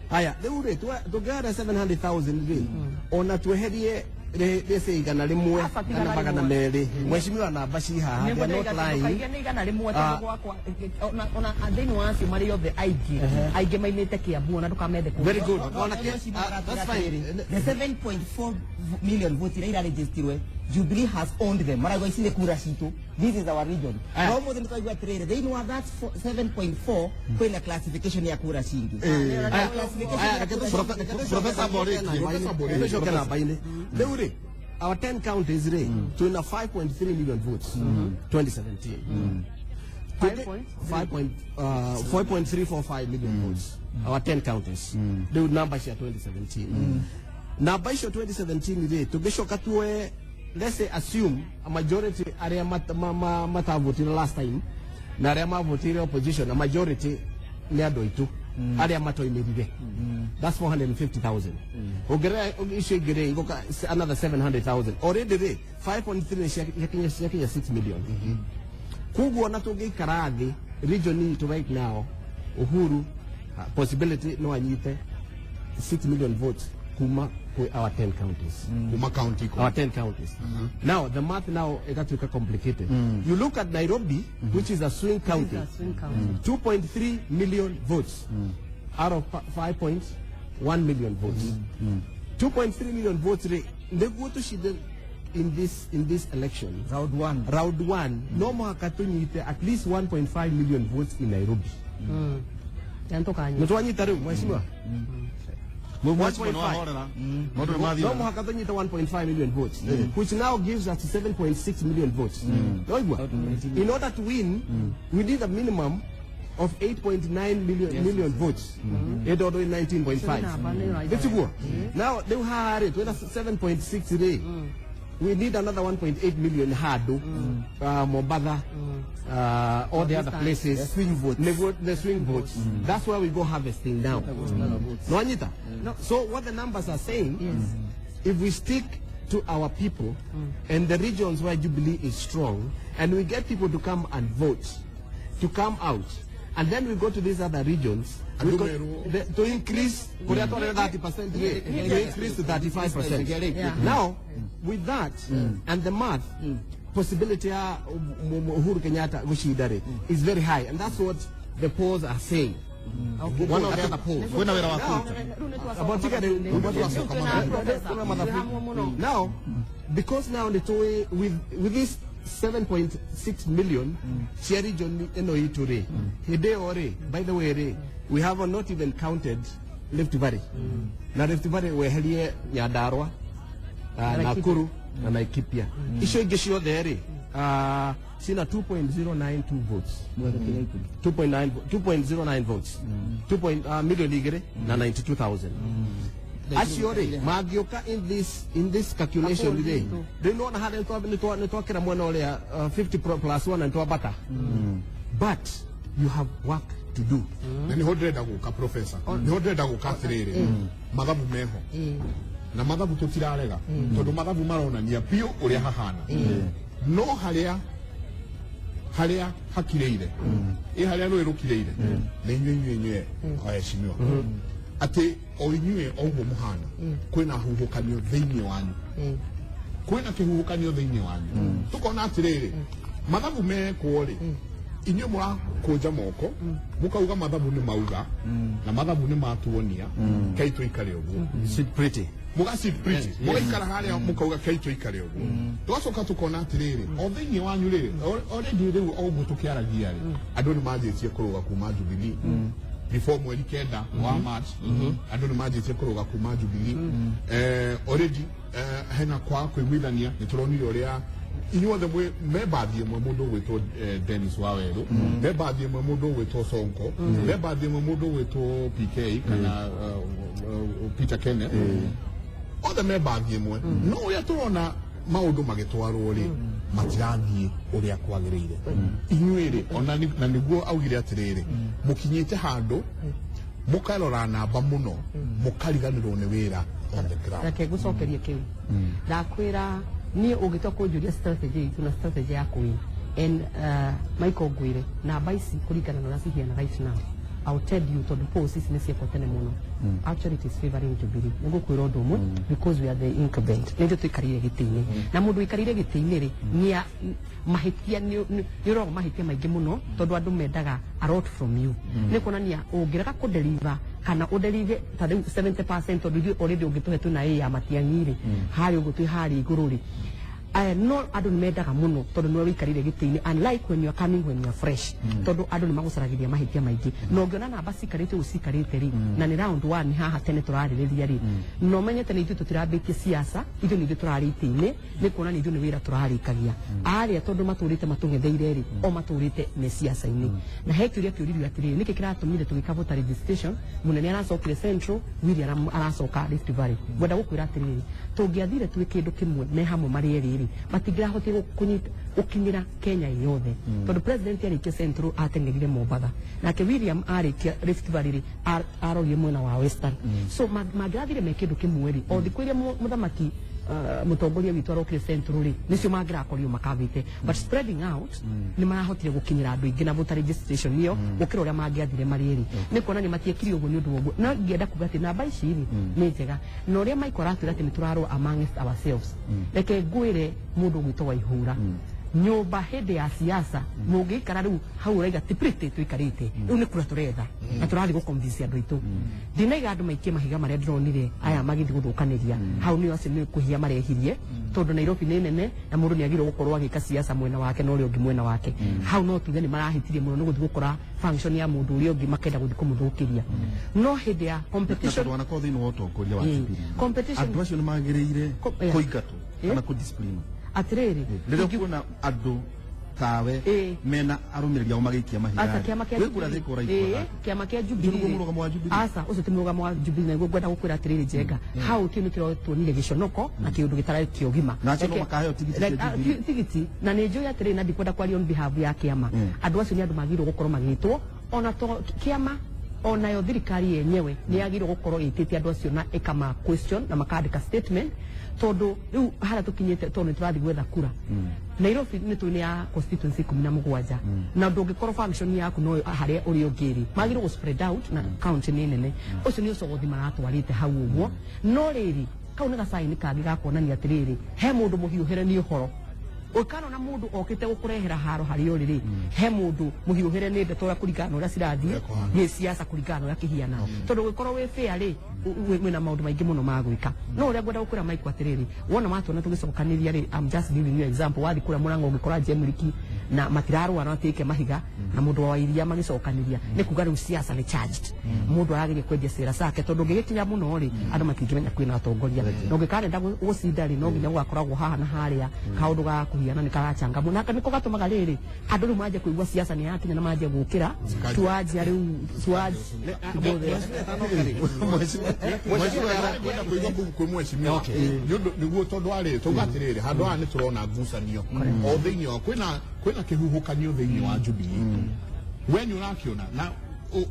Haya, rĩu rĩ, tũngĩara 700,000 rĩ, ona tweherie rĩce 100 Aca, ti kana igana magana rĩmwe. merĩ. Mheshimiwa, namba ci haha, they are not lying. Nĩ 100 tondũ gwakwa ona thĩinĩ wa acio marĩ othe aingĩ aingĩ maimĩte Kiambu ona ndũkamethe kũndũ. Very good. Ona that's fine. The 7.4 million votes iria iraregistirwe, Jubilee has owned them. Marauga ici nĩ kura citũ. This is our region. Aya. No mũthĩ nĩtwaigua atĩrĩrĩ, thĩinĩ wa that 7.4 kwĩna classification ya kura cingĩ. Aya, Classification aya, ya reke kura Professor Boreki. Professor Boreki. tũcoke namba-inĩ. Rĩu rĩ, our 10 counties rĩ, twĩna 5.3 million votes 2017. 5.345 million votes, our 10 counties. Rĩu namba cia 2017, namba icio 2017 rĩ, tũngĩcoka tuoe, let's say, assume a majority arĩa matavotire last time na arĩa mavotire opposition, a majority nĩ andũ aitũ arĩa matoimĩrire, that's 450,000. Ũngĩrora icio ingĩ rĩ, igũka another 700,000. Already rĩ, 5.3 nĩ ciakinya 6 million. Koguo ona tũngĩikara thĩ region itũ right now, Uhuru possibility no anyite 6 million votes kuma kwĩ our 10 counties. Kuma county ikũmi. Our 10 counties. Now the math now ikatuĩka complicated. You look at Nairobi, which is a swing county, It's a swing county. 2.3 million votes out of 5.1 million votes. 2.3 million votes rĩ, nĩguo tũcinde in this election, Round one. Round one, no mũhaka tũnyite at least 1.5 million votes in Nairobi. Na nĩtũkanyita. Nĩ twanyita rĩu, mheshimiwa? Mheshimiwa nĩ wahorera. Maũndũ nĩ mathiĩ No wega. mũhaka tũnyite 1.5 million votes, which now gives us 7.6 million votes. Noigua? In order to win, we need a minimum of 8.9 million votes. Ĩndondũ 19.5. Namba nĩ ĩyo. Nĩtiguo? Now rĩu haha rĩ, twĩna 7.6 rĩ, we need another 1.8 million handũ, Mombatha, all the other places. The swing votes. The swing votes. That's where we go harvesting now. Nwanyita? So what the numbers are saying, if we stick to our people and the regions where Jubilee is strong, and we get people to come and vote, to come out, and then we go to these other regions we to increase 30% rate, to increase to 35%. Now, with that and the math, possibility ya Uhuru Kenyatta gushinda rĩ is very high, and that's what the polls are saying. One of the other polls. Kwĩna wĩra wa kũruta. About tiga rĩu. Now, because now the toy with this 7.6 million cia region ĩno itũ rĩ, hĩndĩ ĩyo rĩ, by the way rĩ, we have not even counted Rift Valley. Na Rift Valley weherie Nyandarua, Nakuru na Laikipia. Icio ingĩ ciothe rĩ, cina 2.092 votes. 2.9 2.09 votes. 2 point, million igĩrĩ na 92,000. Acio rĩ mangĩũka in this calculation rĩ, rĩu nĩwona harĩa nĩtwakĩra mwena ũrĩa 50 plus 1 na nĩtwambata, but you have work to do. Na niho ndĩrenda gũka, professor, niho ndĩrenda gũka atĩrĩrĩ, mathabu meho na mathabu tũtirarega tondũ mathabu maronania biũ ũrĩa hahana, no harĩa hakirĩire ĩ harĩa rũĩ rũkirĩire nĩ inyuĩ aheshimiwa atĩ o inyuĩ o ũguo mũhana kwĩna huhũkanio thĩinĩ wanyu, kwĩna kĩhuhũkanio thĩinĩ wanyu. Tũkona atĩrĩrĩ, mathabu mekwo rĩ, inyuĩ mũrakũnja moko mũkauga mathabu nĩ mauga na mathabu nĩ matuonia kai tũikare ũguo. Sit pretty. Mũga sit pretty, mũgaikara harĩa mũkauga kai tũikare ũguo. Tũgacoka tũkona atĩrĩrĩ, o thĩinĩ wanyu rĩ, already rĩu o ũguo tũkĩaragia rĩ, andũ nĩ manjĩtie kũrũga kuma Jubilee before mweri 9 wa March. Andũ nĩ manjĩtie kũrũga kuma Jubilee already. Hena kwaga kũiguithania. Nĩ tũronire ũrĩa inyuothe mwĩ me bathi ĩmwe, mũndũ ũgwĩtwo Dennis Waweru me bathi ĩmwe, mũndũ ũgwĩtwo Sonko me bathi ĩmwe, mũndũ ũgwĩtwo PK kana Peter Kenneth, othe me bathi ĩmwe. No ũrĩa tũrona maũndũ magĩtwarwo rĩ, matirathiĩ ũrĩa kwagĩrĩire. Inyuĩ rĩ, ona na nĩguo augire atĩrĩrĩ, mũkinyĩte handũ mũkarora namba mũno mũkariganĩrwo nĩ wĩra on the ground. Reke ngũcokerie kĩu. Ndakwĩra niĩ ũngĩtua kũnjũria strategy itũ na strategy ya kũwin and Michael, ngwĩre namba ici kũringana na ũrĩa cihiana right now, I'll tell you, tondũ polls ici nĩ ciekwo tene mũno, actually it is favoring Jubilee. Nĩ ngũkwĩra ũndũ ũmwe, because we are the incumbent, nĩ ithuĩ tũikarĩire gĩtĩ-inĩ, na mũndũ ũikarĩire gĩtĩ-inĩ rĩ, nĩ mahĩtia nĩ ũroragwo mahĩtia maingĩ mũno tondũ andũ mendaga a lot from you. Nĩ kuonania ũngĩrega kũdeliver kana ũdeliver ta rĩu 70%, tondũ ithuĩ already ũngĩtũhe twĩna A ya Matiang'i rĩ, harĩa ũguo twĩ harĩa igũrũ rĩ, no andũ nĩ mendaga mũno tondũ nĩwe wĩikarĩire gĩtĩ-inĩ, unlike when you are coming, when you are fresh, tondũ andũ nĩ magũcaragĩria mahĩtia maingĩ. Na ũngĩona namba cikarĩte ũguo cikarĩte rĩ, na nĩ round one haha tene tũrarĩrĩria rĩ, na ũmenyete nĩ ithuĩ tũtirambĩtie siasa, ithuĩ nĩ ithuĩ tũrarĩ itĩ-inĩ, nĩ kuonania ithuĩ nĩ wĩra tũrarĩkagia. Arĩa tondũ matũrĩte matũng'etheire rĩ, o matũrĩte me siasa-inĩ. Na he kĩũria kĩũririo atĩrĩrĩ, nĩkĩ kĩratũmire tũgĩka voter registration, mũnene aracokire Central, Willy aracoka Rift Valley? Ngwenda gũkwĩra atĩrĩrĩ, tũngĩathire twĩ kĩndũ kĩmwe me hamwe marĩ erĩ rĩ, matingĩrahotire kũnyita gũkinyĩra Kenya yothe, tondũ president arĩkia Central ateng'erire Mombatha, nake William arĩkia Rift Valley rĩ, arorire mwena wa Western. So mangĩrathire me kĩndũ kĩmwe rĩ, o thikũ iria mũthamaki mũtongoria witũ arokire Central rĩ, nĩcio mangĩrakorirwo makavĩte, but spreading out nĩ marahotire gũkinyĩra andũ aingĩ na voter registration ĩyo gũkĩra ũrĩa mangĩathire marĩ erĩ. Nĩ kuonania matiekire ũguo nĩ ũndũ wa ũguo. No ingĩenda kuga atĩ namba ici rĩ nĩ njega, na ũrĩa Michael aratwĩra atĩ nĩ tũrarũa amongst ourselves, reke ngwĩre mũndũ ũgwĩtwo Waihũra, nyũmba hĩndĩ ya siasa mũngĩikara rĩu hau ũraiga ti pretty tũikarĩte rĩu, nĩ kura tũretha na tũrathiĩ gũconvince andũ aitũ. Ndinaiga andũ maikie mahiga marĩa ndĩronire aya magĩthiĩ gũthũkanĩria hau, nĩo acio nĩ kũhia marehirie, tondũ Nairobi nĩ nene na mũndũ nĩ agĩrĩirwo gũkorwo agĩka siasa mwena wake na ũrĩa ũngĩ mwena wake. Hau no tuge nĩ marahĩtirie mũno nĩ gũthiĩ gũkora function ya mũndũ ũrĩa ũngĩ makenda gũthiĩ kũmũthũkĩria. No hĩndĩ ya competition na tondũ wanakorwo thĩinĩ wa ũtongoria wa Jubilee, Competition andũ acio nĩ magĩrĩire kũingatwo kana kũdiscipline? Atĩrĩrĩ, rĩrĩa ũkuona andũ tawe mena arũmĩrĩri ao magĩikia mahiga Aca, kĩama kĩa wĩ kura Jubilee. thĩka ũraikora. Kĩama kĩa Ũcio Jubilee. nĩguo mũrũgamo wa Jubilee? Aca, ũcio ti mũrũgamo wa Jubilee. Nĩguo ngwenda gũkwĩra atĩrĩrĩ, Njenga, hau kĩu nĩ kĩrotuonire gĩconoko na kĩũndũ gĩtarĩ kĩogima. Na acio no makaheo tigiti cia Jubilee. Tigiti na nĩ njũĩ atĩrĩrĩ, na ndikwenda kwaria on behalf ya kĩama, andũ acio nĩ andũ magĩrĩirwo gũkorwo magĩtwo ona to kĩama. Onayo thirikari yenyewe nĩ yagĩrĩirwo gũkorwo ĩtĩte andũ acio na ĩkama question na makandĩka statement, tondũ rĩu harĩa tũkinyĩte, tondũ nĩ tũrathiĩ gwetha kura, Nairobi nĩ tũĩ nĩ ya constituency 17, na ndũngĩkorwo function yaku no harĩa ũrĩa ũngĩ rĩ, magĩrĩirwo gũ spread out na county nĩ nene. Ũcio nĩ ũcogothi maratwarĩte hau ũguo. No rĩrĩ, kau nĩ gacaini kangĩ ga kuonania atĩrĩrĩ, he mũndũ mũhiũhĩre nĩ ũhoro. Ũkanona mũndũ okĩte gũkũrehera haro harĩa ũrĩ rĩ, he mũndũ mũhiũhĩre nĩ ndeto ũrĩa kũringana na ũrĩa cirathiĩ nĩ siasa, kũringana na ũrĩa kĩhiana, tondũ ũngĩkorwo wĩ fair rĩ, wĩna maũndũ maingĩ mũno ma gwĩka. No ũrĩa ngwenda gũkwĩra, Mike, atĩrĩrĩ, wona watuona tũgĩcokanĩria rĩ, I'm just giving you example. Wathiĩ kũrĩa Mũrang'o ũngĩkora Jemriki na matirarũa na matĩke mahiga na mũndũ wa iria magĩcokanĩria, nĩ kuga rĩu siasa nĩ charged. Mũndũ arageria kwendia cera cake, tondũ ũngĩgĩkinya mũno rĩ, andũ matingĩmenya kwĩna atongoria, na ũngĩkanenda gũcinda rĩ, no nginya gũgakoragwo haha na harĩa kaũndũ ga kũhiana nĩ karacanga na nĩko gatũmaga rĩrĩ andũ rĩu manjie kũigua siasa nĩ yakinya na manjie gũkĩra tuanjia rĩu tuanjia. Kwenda kũigua kũu kwĩ mheshimiwa nĩ ũndũ nĩguo, tondũ arĩ tauga atĩrĩrĩ, handũ haha nĩ tũrona ngucanio o thĩinĩ wa kwĩna kĩhuhũkanio thĩinĩ wa Jubilee. We nĩ ũrakĩona na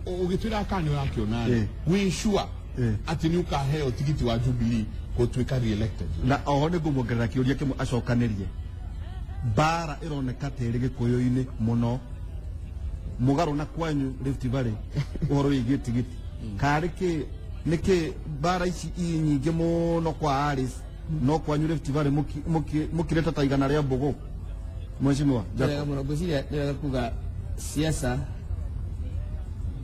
ũgĩtwĩra kana nĩ ũrakĩona rĩ, wĩ sure atĩ nĩ ũkaheo tigiti wa Jubilee gũtuĩka re-elected? Na oho nĩ ngũmuongerera kĩũria kĩmwe acokanĩrie. Mbara ĩroneka ta ĩrĩ gĩkũyũ-inĩ mũno, mũgarũ na kwanyu Rift Valley, ũhoro wĩgiĩ tigiti. Karĩ kĩ nĩkĩ mbara ici i nyingĩ mũno kwa Alice, no kwanyu Rift Valley mũkirĩte ta igana rĩa mbũgũ, mheshimiwa wega Jacob? Mũno. Ngwĩciria nĩ wega kuga siasa,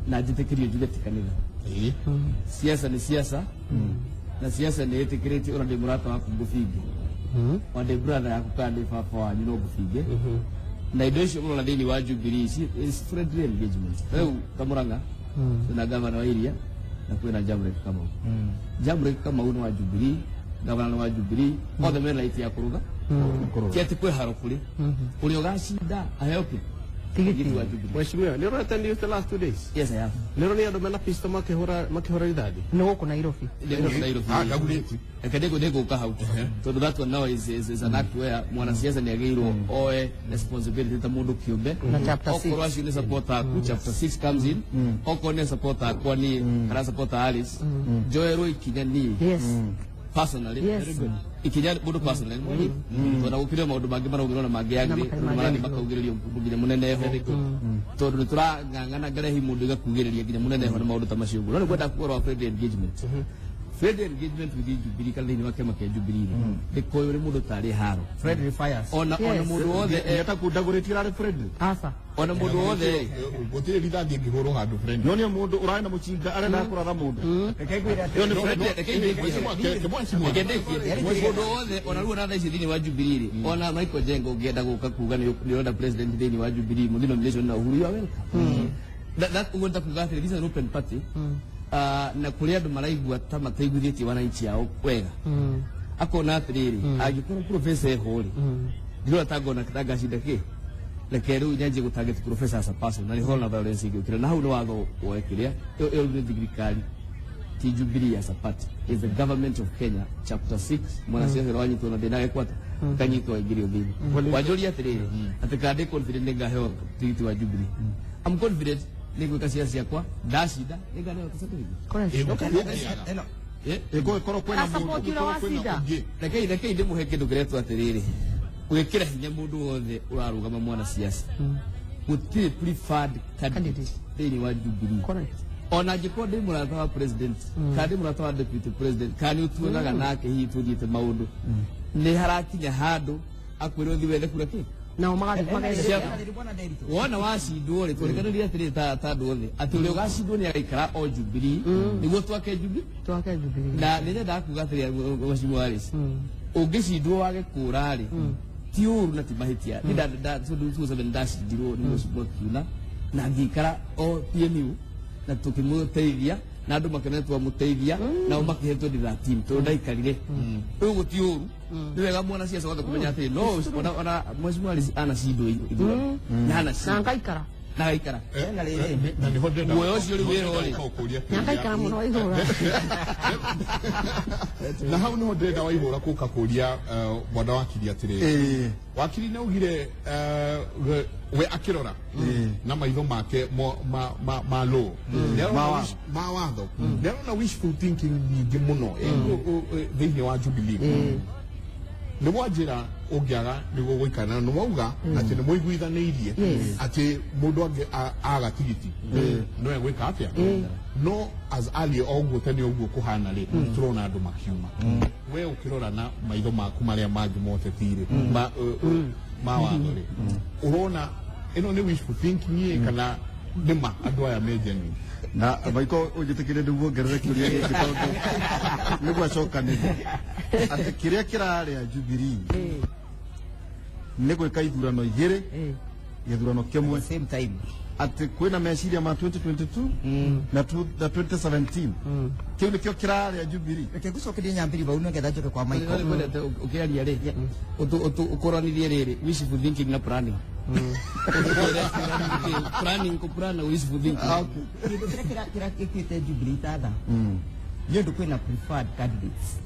na njĩtĩkĩrio njuge ti kanitha. Siasa nĩ siasa, na siasa nĩ ĩtĩkĩrĩtie ona ndĩ mũrata waku ngũbinge, ona ndĩ brother yaku kana ndĩ baba wanyu no ngũbinge. Na indo icio mũrona thĩinĩ wa Jubilee ici is friendly engagement. Rĩu ta Murang'a kwĩna gavana wa iria na kwĩna Jamrek Kamau. Jamrek Kamau nĩ wa Jubilee, gavana nĩ wa Jubilee, othe mena right ya kũruga. Ti atĩ kwĩ haro kũrĩ ũrĩa ũgacinda aheo kĩ Tigiti. wa Jubilee. Mheshimiwa, nĩ ũronete news the last 2 days? Yes, I have. Nĩ ũronire andũ mena pistol makĩhũra rithathi? Nĩ gũkũ Nairobi. Nĩ Nairobi. Ah, ndagurĩti. Reke ndĩgũka hau, tondũ that one now is an act where mwanasiasa nĩ agĩrĩirwo oe responsibility ta mũndũ kĩũmbe. Na chapter six. Okorwo acio nĩ supporter aku, chapter 6 comes in. Okorwo nĩ supporter akwa niĩ kana supporter Alice, njoerwo ikinya niĩ personally. Yes. Ikinya mũndũ personally mwene, tondũ gũkĩrĩ maũndũ mangĩ maraugĩrwo na mangĩ Na yagĩrĩ makarĩ marathiĩ mangĩ. makaugĩrĩrio nginya mũnene ho, tondũ nĩ tũrang'ang'ana ngarehi mũndũ ĩgakugĩrĩria nginya mũnene ho na maũndũ ta macio ũguo. No nĩ ngwenda kuga wa friendly engagement, friendly engagement within Jubilee kana thĩinĩ wa kĩama kĩa Jubilee nĩ kũĩ ũrĩ mũndũ tarĩ haro Friendly fires. ona mũndũ wothe Nĩ ndagũrĩtie arĩ friendly. Asa. Ona mũndũ wothe. Gũtirĩ rithathi ĩngĩhũrwo handũ friendly. Nyonie mũndũ ũrarĩ na mũcinga arenda kũratha mũndũ. Reke ngwĩre atĩ Ĩyo nĩ friendly. Reke ndĩkie. Mheshimiwa, mheshimiwa. Reke ndĩkie. Mũndũ wothe ona rĩu ona thaa ici thĩinĩ wa Jubilee rĩ, ona Michael Jengo ũngĩenda gũka kuga nĩ ũrenda president thĩinĩ wa Jubilee, mũthiĩ nomination na Uhuru, you are welcome. That ũguo nĩ ta kuga atĩrĩ, this is an open party. Ah, na kũrĩ andũ maraigua ta mataiguithĩtie wananchi ao wega, akona atĩrĩrĩ, angĩkorwo professor eho rĩ, ndirona ta ngona ta ngacinda kĩ, reke rĩu nyanjie gũ target professor as a person, na nĩho na violence ĩngĩũkĩra. Na hau nĩ watho woe kĩrĩa ĩyo nĩ thirikari, ti Jubilee as a party, is the government of Kenya, chapter 6. Mwanasiasa ũrĩa wanyitwo na thĩna agĩkwata akanyitwo aingĩrio thĩinĩ. Wanjũria atĩrĩrĩ, atĩ kana ndĩ confident nĩngaheo tigiti wa Jubilee? I'm confident. Nĩ gwĩka ciaca ciakwa, ndacinda nĩnganeo certificate. Correct. Ĩno. Eh? Ĩngũgĩkorwo kwĩna mũndũ Support ũrĩa wacinda. Rekei ndĩmũhe kĩndũ kĩretwo atĩrĩrĩ, gwĩkĩra hinya mũndũ wothe ũrarũgama mwanasiasa, gũtirĩ preferred candidate Candidate. thĩinĩ wa Jubilee. Correct. Ona angĩkorwo ndĩ mũrata wa president kana ndĩ mũrata wa deputy president kana nĩ ũtuonaga nake hihi tũthiĩte maũndũ, nĩ harakinya handũ akwĩrwo thiĩ wethe kura kĩ Nao magathiĩ magethe. Bwana Nderitu. Wona wacindwo rĩ, tũrekanĩrie atĩrĩ ta andũ othe atĩ ũrĩa ũgacindwo nĩ agaikara o Jubilee nĩguo twake Jubilee. Twake Jubilee. Na nĩ nyendaga kuga atĩrĩ, Mheshimiwa Alice, ũngĩcindwo wage kũra rĩ, ti ũru na ti mahĩtia. Nĩ tondũ 2007 ndacindirwo nĩ Mheshimiwa Kiuna na ngĩikara o PMU na tũkĩmũteithia na andũ makĩona twamũteithia, nao makĩhe 2013 tondũ ndaikarire. Rĩu gũti ũru, nĩ wega mwana ciaca wothe kũmenya atĩrĩ, no ona Mheshimiwa Alice anacindwo ithurano na Na anacindwo ngaikara. Na gaikara. Na rĩrĩ. Na nĩho ndĩrenda Muoyo ũcio rĩu wĩho rĩ. gũkũria kĩũria. Nyakaikara mũno Waihũra. Na hau niho ndĩrenda Waihũra kũka kũria bwana wakiri atĩrĩrĩ. Wakiri nĩ augire we akĩrora na maitho make ma law, Nĩ arona Ma watho. ma watho, nĩ arona wishful thinking nyingĩ mũno thĩinĩ wa Jubilee. Nĩ mwanjĩra ũngĩaga nĩguo gũikara na nĩ mwauga atĩ nĩ mũiguithanĩirie atĩ mũndũ angĩ aga tigiti no egwĩka atĩa, no as early o ũguo tene ũguo kũhana rĩ, tũrona andũ makiuma. We ũkĩrora na maitho maku marĩa mangĩ moteti rĩ, ma watho rĩ, ũrona ĩno nĩ wishful thinking ĩ kana nĩ ma andũ aya me genuine? Na maiko ũnjĩtĩkĩrie nĩguo ngerere kĩũria gĩkĩ, tondũ nĩguo acokanĩria atĩ kĩrĩa kĩrarĩa Jubilee nĩ gwĩka ithurano igĩrĩ gĩthurano kĩmwe, same time, atĩ kwĩna meciria ma 2022 na 2017. Kĩu nĩkĩo kĩrarĩa Jubilee. Reke ngucokerie nyambiri bau nĩgetha njoke kwa Michael. Kwendete ũkĩaria rĩ, ũkũranirie rĩrĩ wishful thinking na planning. Ũtwĩre planning, kũplan na wishful thinking. Kĩndũ kĩrĩa kĩra gĩkuĩte Jubilee tatha nĩ ũndũ kwĩna preferred candidates,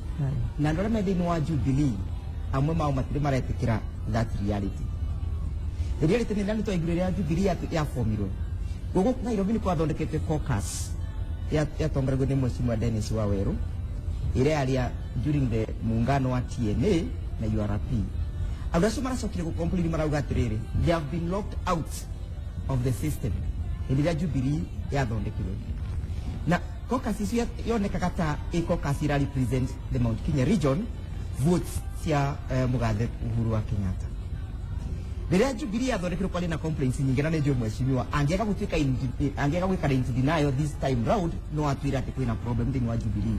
na andũ arĩa me thĩinĩ wa Jubilee amwe mao matirĩ maretĩkĩra that reality. The reality nĩ nani twaiguire rĩrĩa Jubilee yabomirwo gũkũ Nairobi, nĩ kwathondeketwe caucus yatongoragio nĩ Mheshimiwa Dennis Waweru, ĩrĩa yarĩ ya during the muungano wa TNA na URP. Andũ acio maracokire gũcomplain, marauga atĩrĩrĩ, they have been locked out of the system hĩndĩ ĩrĩa Jubilee yathondekirwo, na caucus icio yonekaga ta ĩ caucus ira represent the Mount Kenya region votes cia mũgathe Uhuru wa Kenyatta. Rĩrĩa Jubilee yathondekirwo, kwarĩ na complaints nyingĩ, na nĩ njũĩ mheshimiwa angĩaga gũtuĩka angĩaga gwĩkara into denial this time round, no atwĩre atĩ kwĩna problem thĩinĩ wa Jubilee.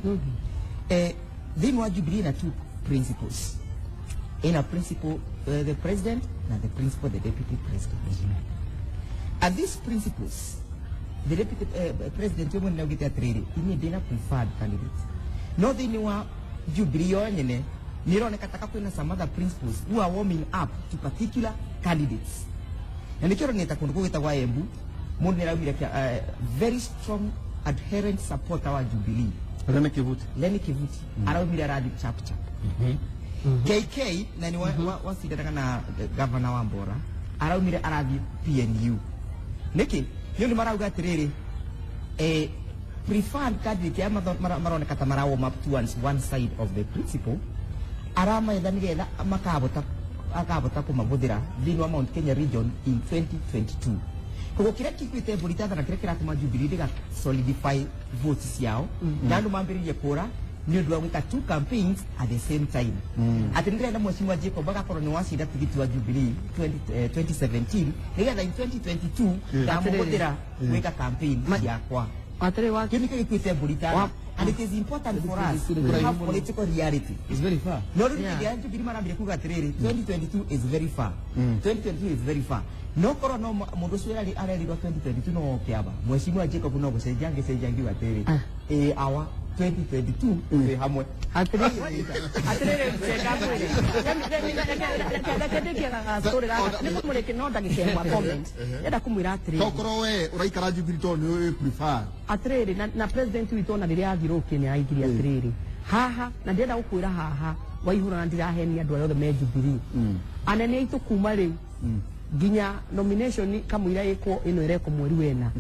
Thĩinĩ wa Jubilee na two principles, ina principle the president na the principle the deputy president. And these principles, the deputy president we mwene augĩte atĩrĩrĩ, inyuĩ ndĩna preferred candidate, no thĩinĩ wa Jubilee yo nyene nĩ ĩroneka taka kwĩna some other principles who are warming up to particular candidates, na nĩkĩo roneta kũndũ kũgĩtagwa Embu mũndũ nĩ araumire very strong adherent supporter wa Jubilee. Lene Kivuti. Lenny Kivuti araumire arathi chap chap. KK na ni wacindanaga na governor wa Mbora araumire arathi PNU. Nĩkĩ? Nĩ ũndũ marauga atĩrĩrĩ, preferred candidate ya maroneka ta mara warm up towards one side of the principle, aramaetha nĩgetha makabota akabota kũmabũthĩra thĩinĩ wa Mount Kenya region in 2022. Koguo kĩrĩa kĩkuĩte mbũri tathana, kĩrĩa kĩratũma Jubilee ndĩga solidify votes ciao na andũ mambĩrĩrie kũra, nĩ ũndũ wa gwĩka two campaigns at the same time, atĩ nĩndĩrenda mheshimiwa Jacob agakorwo nĩ wacinda tigiti wa Jubilee 20, 2017, nĩgetha in 2022 ndamũhũthĩra gwĩka campaign ciakwa. Atĩrĩ wa Kĩu nĩkĩo gĩkuĩte mbũri tathana, and it is important for us to have political reality. It's very far. No rĩu hĩndĩ ya Jubilee marambire kuga atĩrĩrĩ, 2022 is very far, 2022 is very far. No korwo no mũndũ ũcio arerirwo 2022 no oke aba, mheshimiwa Jacob no gũcenjia angĩcenjia ngiuga atĩrĩrĩ, ĩ awa 2022 twĩ hamwe. Atĩrĩrĩ, mcenga ngwĩre, reke ndĩkie gastori gaka nĩ kũmũrĩki, no ndagĩka ĩmwe comment ndĩrenda kũmwĩra atĩrĩrĩ. Tokorwo we ũraikara Jubilee tondũ nĩ ũĩ prefer. Atĩrĩrĩ, na president witũ ona rĩrĩa athirũkie nĩ araigire atĩrĩrĩ haha, na ndĩrenda gũkwĩra haha Waihũra, na ndirahenia andũ arĩa othe me Jubilee, anene aitũ kuma rĩu nginya nomination kamũira ĩkwo ĩno ĩrekwo mweri wena,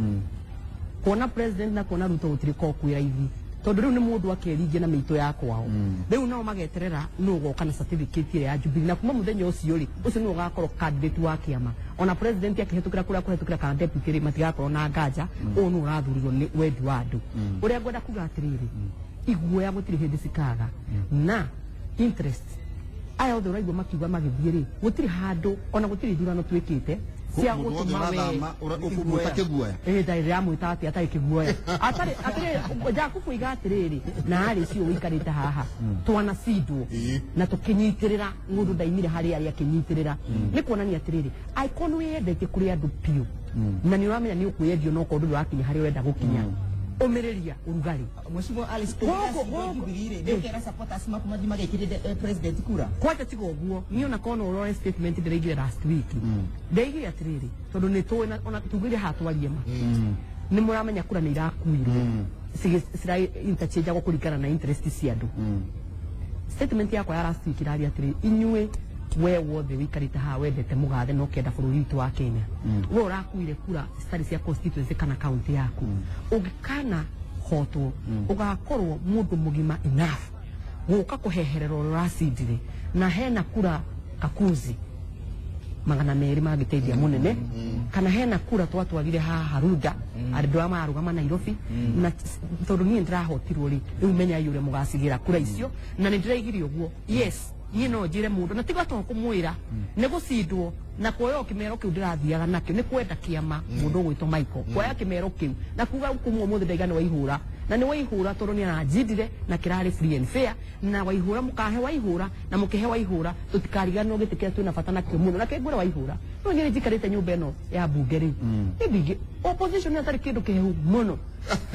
kuona president na kuona Ruto gũtirĩ ko kwĩ raithi, tondũ rĩu nĩ mũndũ akeringia na mĩitũ ya kwao. Rĩu nao mageterera nũ ũgoka na certificate ĩrĩa ya Jubilee, na kuma mũthenya ũcio rĩ, ũcio nĩwe ũgakorwo candidate wa kĩama. Ona president akĩhetũkĩra kũrĩa kũhetũkĩra kana deputy rĩ, matigakorwo na nganja ũũ nĩ ũrathurirwo nĩ wendi wa andũ. Ũrĩa ngwenda kuga atĩrĩrĩ, iguoya gũtirĩ hĩndĩ cikaga na interest. Aya othe ũraigua makiuga magĩthiĩ rĩ, gũtirĩ handũ ona gũtirĩ ithurano twĩkĩte cia Mũndũ wothe gũtũma we ũrathama ũkũmwĩta kĩguoya. Ĩ ndĩramwĩta atĩ atarĩ kĩguoya, atarĩ atĩrĩrĩ, Jakubu iga atĩrĩrĩ, na arĩ cio ũikarĩte haha twanacindwo na tũkĩnyitĩrĩra mũndũ ndaimire harĩa arĩa akĩnyitĩrĩra, nĩ kuonania atĩrĩrĩ, angĩkorwo nĩ wĩyendetie kũrĩ andũ biũ na nĩ ũramenya nĩ ũkwĩyendio, no korwo ndũrĩ wakinya harĩa ũrenda gũkinya. Ũmĩrĩria ũrugarĩ. Mheshimiwa Alice, Gũkũ, ũngĩra gũkũ. Jubilee rĩ, nĩ ũkera supporters maku mathiĩ magekĩrĩre president kura? Kwanja tiga ũguo, niĩ ona korwo no ũrore statement ndĩraigire last week, ndaigire atĩrĩrĩ, tondũ nĩ tũĩ ona tugire haha twarie ma nĩ mũramenya kura nĩ irakuirwo, cira interchangeagwo kũringana na interest cia andũ. Statement yakwa ya last week iraria atĩrĩ, inyuĩ we wothe wĩikarĩte haha wendete mũgathe na ũkenda bũrũri witũ wa Kenya, we ũrakuire kura citarĩ cia constituency kana county yaku, ũngĩkana hotwo ũgakorwo mũndũ mũgima enough gũka kũheherera ũrĩa ũracindire, na hena kura kakuzi 200 mangĩteithia mũnene, kana hena kura twatwarire haha Runda andũ arĩa mararũgama Nairobi, na tondũ niĩ ndĩrahotirwo rĩ, rĩu menyai ũrĩa mũgacigĩra kura icio. Na nĩ ndĩraigire ũguo, yes, niĩ no njĩre mũndũ na tiga to kũmwĩra nĩ gũcindwo na kuoya o kĩmero kĩu ndĩrathiaga nakĩo nĩ kwenda kĩama mũndũ ũgwĩtwo Michael, kuoya kĩmero kĩu na kuga kuma ũmũthĩ ndaiga nĩ Waihũra, na nĩ Waihũra tondũ nĩ aranjindire na kĩrarĩ free and fair, na Waihũra mũkahe Waihũra na mũkĩhe Waihũra, tũtikariganĩrwo gĩtĩ kĩrĩa twĩna bata nakĩo mũno na kĩngũre Waihũra. No niĩ njikarĩte nyũmba ĩno ya mbunge rĩu, niĩ ndingĩ opposition nĩ atarĩ kĩndũ kĩhehu mũno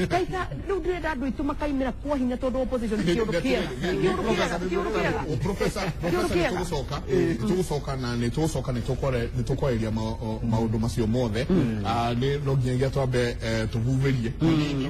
kaita. Rĩu ndĩrenda andũ aitũ makaimĩra kwa hinya tondũ opposition ti kĩũndũ kĩega, ti kĩũndũ kĩega, ti kĩũndũ kĩega. Professor, Kĩũndũ professor, kĩega. nĩ tũgũcoka na nĩ tũgũcoka nĩ tũkwarĩria maũndũ macio mothe. Nĩ no nginyagia twambe tũhuhĩrie hanini.